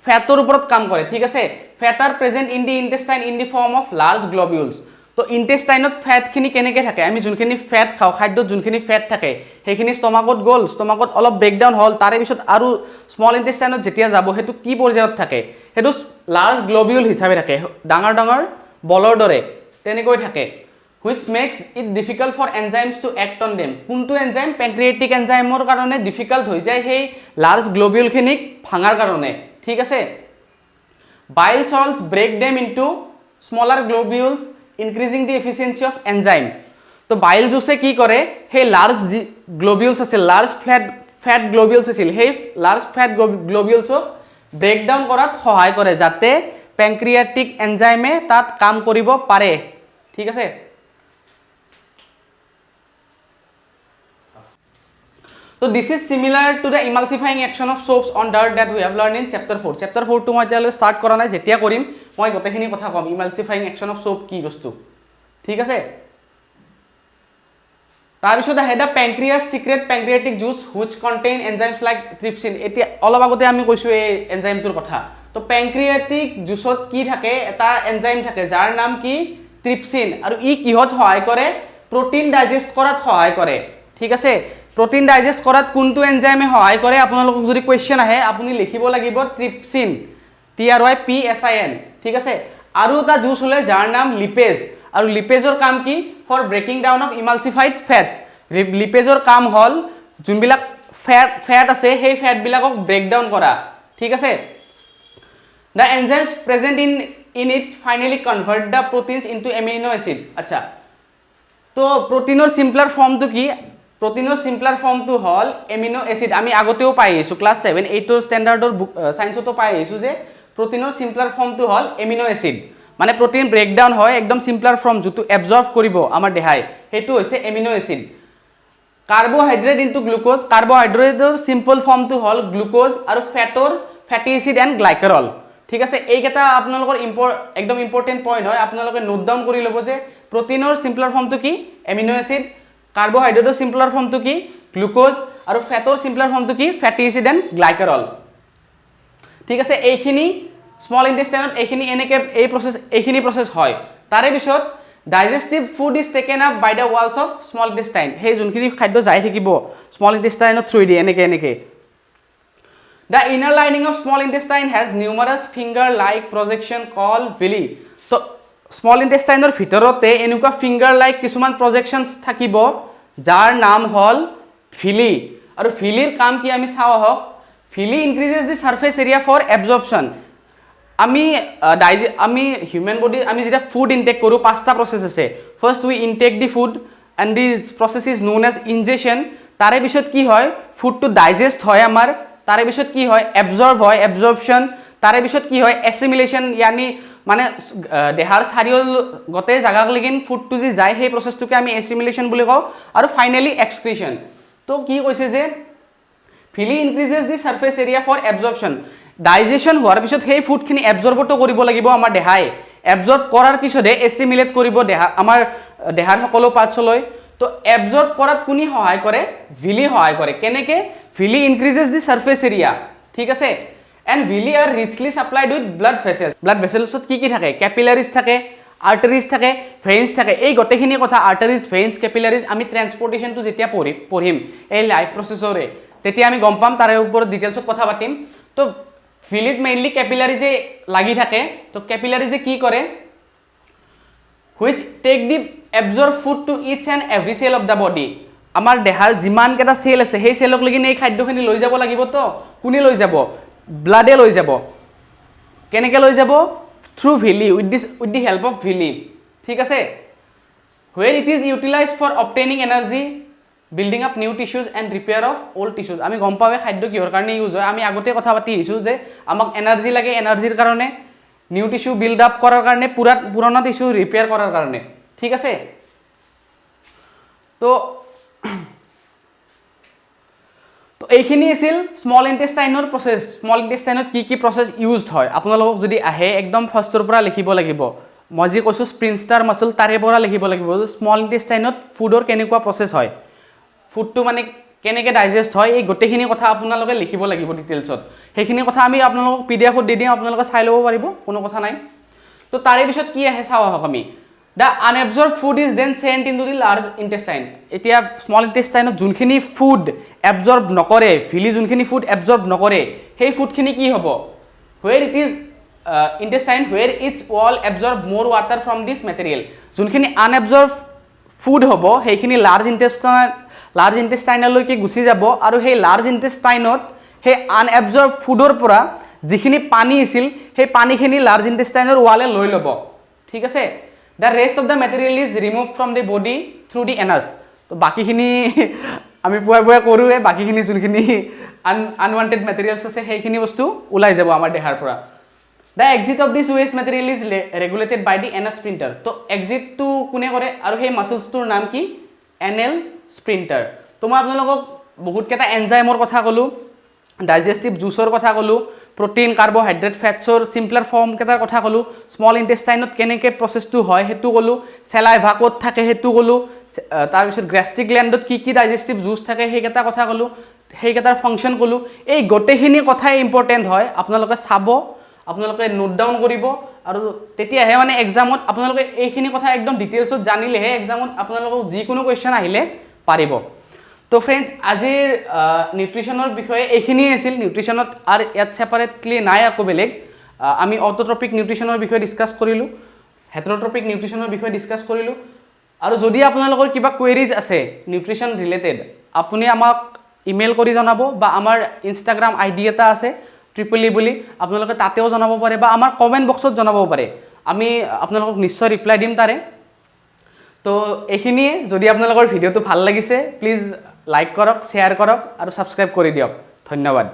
S1: ফেটৰ ওপৰত কাম কৰে, ঠিক আছে। Fat are present in the intestine in the form of large globules. তো ইণ্টেষ্টাইনত ফেটখিনি কেনেকৈ থাকে? আমি যোনখিনি ফেট খাওঁ, খাদ্যত যোনখিনি ফেট থাকে সেইখিনি ষ্টমাকত গ'ল, ষ্টমাকত অলপ ব্ৰেকডাউন হ'ল, তাৰে পিছত আৰু স্মল ইণ্টেষ্টাইনত যেতিয়া যাব সেইটো কি পৰ্যায়ত থাকে? সেইটো লাৰ্জ গ্লবিউল হিচাপে থাকে, ডাঙৰ ডাঙৰ বলৰ দৰে তেনেকৈ থাকে, which makes it difficult for enzymes to act on them. কোনটো এনজাইম? পেংক্ৰিয়েটিক এনজাইমৰ কাৰণে ডিফিকাল্ট হৈ যায় সেই লাৰ্জ গ্লবিউলখিনিক ভাঙাৰ কাৰণে, ঠিক আছে। Bile salts break them into smaller globules, increasing the efficiency of enzyme. তো বাইল জুচে কি কৰে? সেই লাৰ্জ যি গ্লবিউলছ আছিল, লাৰ্জ ফেট গ্লবিউলছ আছিল, সেই লাৰ্জ ফেট গ্লবিউলছক ব্ৰেক ডাউন কৰাত সহায় কৰে, যাতে পেংক্ৰিয়াটিক এনজাইমে তাত কাম কৰিব পাৰে, ঠিক আছে। তো this is similar to the emulsifying action of soaps on dirt that we have learn in chapter 4. Chapter 4টো মই এতিয়ালৈ ষ্টাৰ্ট কৰা নাই, যেতিয়া কৰিম মই গোটেইখিনি কথা ক'ম, ইমালচিফাইং একশ্যন অফ চ'প কি বস্তু, ঠিক আছে। তাৰপিছত আহে the pancreas secrete pancreatic juice which contain enzymes like trypsin. এতিয়া অলপ আগতে আমি কৈছোঁ এই এনজাইমটোৰ কথা। তো পেংক্ৰিয়াটিক জুচত কি থাকে? এটা এনজাইম থাকে যাৰ নাম কি? ট্ৰিপচিন। আৰু ই কিহত সহায় কৰে? প্ৰটিন ডাইজেষ্ট কৰাত সহায় কৰে, ঠিক আছে। প্ৰটিন ডাইজেষ্ট কৰাত কোনটো এনজাইমে সহায় কৰে? আপোনালোকক যদি কুৱেশ্যন আহে, আপুনি লিখিব লাগিব trypsin, TRYPSIN, ঠিক আছে। আৰু এটা জুচ হ'লে যাৰ নাম লিপেজ। আৰু লিপেজৰ কাম কি? For breaking down of emulsified fats. লিপেজৰ কাম হ'ল যোনবিলাক ফেট আছে সেই ফেটবিলাকক ব্ৰেক ডাউন কৰা, ঠিক আছে। The enzymes present in it finally convert the proteins into amino acid. আচ্ছা, তো প্ৰটিনৰ চিম্পলাৰ ফৰ্মটো কি? প্ৰটিনৰ চিম্পলাৰ ফৰ্মটো হ'ল এমিনো এচিড। আমি আগতেও পাই আহিছোঁ, ক্লাছ 7 8ৰ ষ্টেণ্ডাৰ্ডৰ বুক ছায়েন্সতো পাই আহিছোঁ যে প্ৰটিনৰ চিম্পলাৰ ফৰ্মটো হ'ল এমিনো এচিড। মানে প্ৰটিন ব্ৰেকডাউন হয় একদম চিম্পলাৰ ফৰ্ম যিটো এবজৰ্ভ কৰিব আমাৰ দেহাই, সেইটো হৈছে amino acid. Carbohydrate into glucose. কাৰ্বহাইড্ৰেটৰ simple ফৰ্মটো হ'ল গ্লুক'জ আৰু ফেটৰ ফেটি এচিড এণ্ড গ্লাইকাৰল, ঠিক আছে। এইকেইটা আপোনালোকৰ একদম ইম্পৰ্টেণ্ট পইণ্ট হয়, আপোনালোকে নোট ডাউন কৰি ল'ব যে প্ৰটিনৰ চিম্পলাৰ ফৰ্মটো কি? Amino acid. কাৰ্বহাইড্ৰেটৰ চিম্পলাৰ ফৰ্মটো কি? গ্লুক'জ। আৰু ফেটৰ চিম্পলাৰ ফৰ্মটো কি? ফেটি এচিড এণ্ড গ্লাইকাৰল, ঠিক আছে। এইখিনি স্মল ইণ্টেষ্টাইনত এইখিনি এনেকৈ এই প্ৰচেছ, এইখিনি প্ৰচেছ হয়। তাৰে পিছত digestive food is taken up by the walls of small intestine. সেই যোনখিনি খাদ্য যাই থাকিব স্মল ইণ্টেষ্টাইনৰ থ্ৰুৱেদি এনেকৈ এনেকৈ। The inner lining of small intestine has numerous finger like projection call villi. তো স্মল ইণ্টেষ্টাইনৰ ভিতৰতে এনেকুৱা ফিংগাৰ লাইক কিছুমান প্ৰজেকশ্যনছ থাকিব যাৰ নাম হ'ল ভিলি। আৰু ভিলিৰ কাম কি আমি চাওঁ আহক। Villi increases the surface area for absorption. আমি হিউমেন বডি, আমি যেতিয়া ফুড ইনটেক কৰোঁ, পাঁচটা প্ৰচেছ আছে। First we intake the food and this process is known as ingestion. তাৰে পিছত কি হয়? ফুডটো ডাইজেষ্ট হয় আমাৰ। তাৰে পিছত কি হয়? এবজৰ্ভ হয়, এবজৰ্পশ্যন। তাৰে পিছত কি হয়? এছিমিলেশ্যন, ইয়ানি মানে দেহাৰ চাৰিও গোটেই জাগাক ফুডটো যি যায় সেই প্ৰচেছটোকে আমি এছিমিলেশ্যন বুলি কওঁ। আৰু ফাইনেলি এক্সক্ৰিশ্যন। তো কি কৈছে যে villi increases the surface area for absorption. Digestion হোৱাৰ পিছত সেই ফুডখিনি এবজৰ্বটো কৰিব লাগিব আমাৰ দেহাই। এবজৰ্ব কৰাৰ পিছতহে এছিমিলেট কৰিব দেহা, আমাৰ দেহাৰ সকলো পাৰ্টছলৈ। তো এবজৰ্ব কৰাত কোনে সহায় কৰে? ভিলি সহায় কৰে। কেনেকৈ? Villi increases the surface area, ঠিক আছে। And villi are richly supplied with blood vessel. Blood ভেচেলছত কি কি থাকে? কেপিলাৰিজ থাকে, আৰ্টাৰিজ থাকে, ভেইনছ থাকে। এই গোটেইখিনি কথা, আৰ্টাৰিজ, ভেইনছ, কেপিলাৰিজ, আমি ট্ৰেন্সপৰ্টেশ্যনটো যেতিয়া পঢ়িম এই লাইফ প্ৰচেছৰে, তেতিয়া আমি গম পাম, তাৰে ওপৰত ডিটেইলছত কথা পাতিম। তো ভিলিত মেইনলি কেপিলাৰিজে লাগি থাকে। তো কেপিলাৰিজে কি কৰে? Which take the absorb food to each and every cell of the body. আমাৰ দেহাৰ যিমানকেইটা চেল আছে সেই চেলক লাগি এই খাদ্যখিনি লৈ যাব লাগিবতো। কোনে লৈ যাব? ব্লাডে লৈ যাব। কেনেকৈ লৈ যাব? Through villi, with the help of villi, ঠিক আছে। Where it is utilize for obtaining energy, building up new tissues and repair of old tissues. আমি গম পাওঁৱে খাদ্য কিহৰ কাৰণে ইউজ হয়। আমি আগতে কথা পাতি আহিছোঁ যে আমাক এনাৰ্জি লাগে, এনাৰ্জিৰ কাৰণে, নিউ টিচু বিল্ড আপ কৰাৰ কাৰণে, পুৰণা টিচু ৰিপেয়াৰ কৰাৰ কাৰণে, ঠিক আছে। তো তো এইখিনি আছিল স্মল ইণ্টেষ্টাইনৰ প্ৰচেছ। স্মল ইণ্টেষ্টাইনত কি কি প্ৰচেছ ইউজড হয়, আপোনালোকক যদি আহে, একদম ফাৰ্ষ্টৰ পৰা লিখিব লাগিব। মই যি কৈছোঁ স্পিনষ্টাৰ মাছল, তাৰে পৰা লিখিব লাগিব। স্মল ইণ্টেষ্টাইনত ফুডৰ কেনেকুৱা প্ৰচেছ হয়, ফুডটো মানে কেনেকৈ ডাইজেষ্ট হয়, এই গোটেইখিনি কথা আপোনালোকে লিখিব লাগিব ডিটেইলছত। সেইখিনি কথা আমি আপোনালোকক পিডিএফত দি দিম, আপোনালোকে চাই ল'ব পাৰিব, কোনো কথা নাই। তো তাৰে পিছত কি আহে চাওঁ আহক আমি। The unabsorbed food is then sent into the large intestine. এতিয়া স্মল ইণ্টেষ্টাইনত যোনখিনি ফুড এবজৰ্ব নকৰে, ভিলি যোনখিনি ফুড এবজৰ্ব নকৰে, সেই ফুডখিনি কি হ'ব? Where it is intestine, where its wall absorb more water from this material. যোনখিনি আনএবজৰ্ব ফুড হ'ব, সেইখিনি লাৰ্জ ইণ্টেষ্টাইনলৈকে গুচি যাব আৰু সেই লাৰ্জ ইণ্টেষ্টাইনত সেই আনএবজৰ্ব ফুডৰ পৰা যিখিনি পানী আছিল, সেই পানীখিনি লাৰ্জ ইণ্টেষ্টাইনৰ ৱালে লৈ ল'ব, ঠিক আছে? The rest of the material is remove from the body through the এনাছ। তো বাকীখিনি আমি পুৱাই পুৱাই কৰোঁৱে। বাকীখিনি যোনখিনি আনৱান্টেড মেটেৰিয়েলছ আছে, সেইখিনি বস্তু ওলাই যাব আমাৰ দেহাৰ পৰা। The exit of this waste material is regulated by the anal sphincter. তো এক্সিটটো কোনে কৰে আৰু সেই মাছলছটোৰ নাম কি? এনেল স্ফিংটাৰ। তো মই আপোনালোকক বহুতকেইটা এনজাইমৰ কথা ক'লোঁ, ডাইজেষ্টিভ জুচৰ কথা ক'লোঁ, প্ৰ'টিন, কাৰ্বহাইড্ৰেট, ফেটছৰ চিম্পলাৰ ফৰ্মকেইটাৰ কথা ক'লোঁ, স্মল ইণ্টেষ্টাইনত কেনেকৈ প্ৰচেছটো হয় সেইটো ক'লোঁ, চেলাইভা ক'ত থাকে সেইটো ক'লোঁ, তাৰপিছত গেষ্ট্ৰিক গ্লেণ্ডত কি কি ডাইজেষ্টিভ জুচ থাকে সেইকেইটা কথা ক'লোঁ, সেইকেইটাৰ ফাংচন ক'লোঁ। এই গোটেইখিনি কথাই ইম্পৰ্টেণ্ট হয়। আপোনালোকে চাব, আপোনালোকে নোট ডাউন কৰিব আৰু তেতিয়াহে মানে এক্সামত আপোনালোকে এইখিনি কথা একদম ডিটেইলছত জানিলেহে এক্সামত আপোনালোকক যিকোনো কুৱেশ্যন আহিলে পাৰিব। তো ফ্ৰেণ্ডছ, আজিৰ নিউট্ৰিশ্যনৰ বিষয়ে এইখিনিয়ে আছিল। নিউট্ৰিশ্যনত আৰু ইয়াত ছেপাৰেটলি নাই আকৌ বেলেগ। আমি অট'ট্ৰপিক নিউট্ৰিশ্যনৰ বিষয়ে ডিছকাছ কৰিলোঁ, হেট্ৰট্ৰপিক নিউট্ৰিশ্যনৰ বিষয়ে ডিছকাছ কৰিলোঁ। আৰু যদি আপোনালোকৰ কিবা কুৱেৰিজ আছে নিউট্ৰিশ্যন ৰিলেটেড, আপুনি আমাক ইমেইল কৰি জনাব বা আমাৰ ইনষ্টাগ্ৰাম আই ডি এটা আছে ট্ৰিপল ই বুলি, আপোনালোকে তাতেও জনাব পাৰে বা আমাৰ কমেণ্ট বক্সত জনাব পাৰে। আমি আপোনালোকক নিশ্চয় ৰিপ্লাই দিম তাৰে। তো এইখিনিয়ে। যদি আপোনালোকৰ ভিডিঅ'টো ভাল লাগিছে, প্লিজ লাইক কৰক, শ্বেয়াৰ কৰক আৰু ছাবস্ক্ৰাইব কৰি দিয়ক। ধন্যবাদ।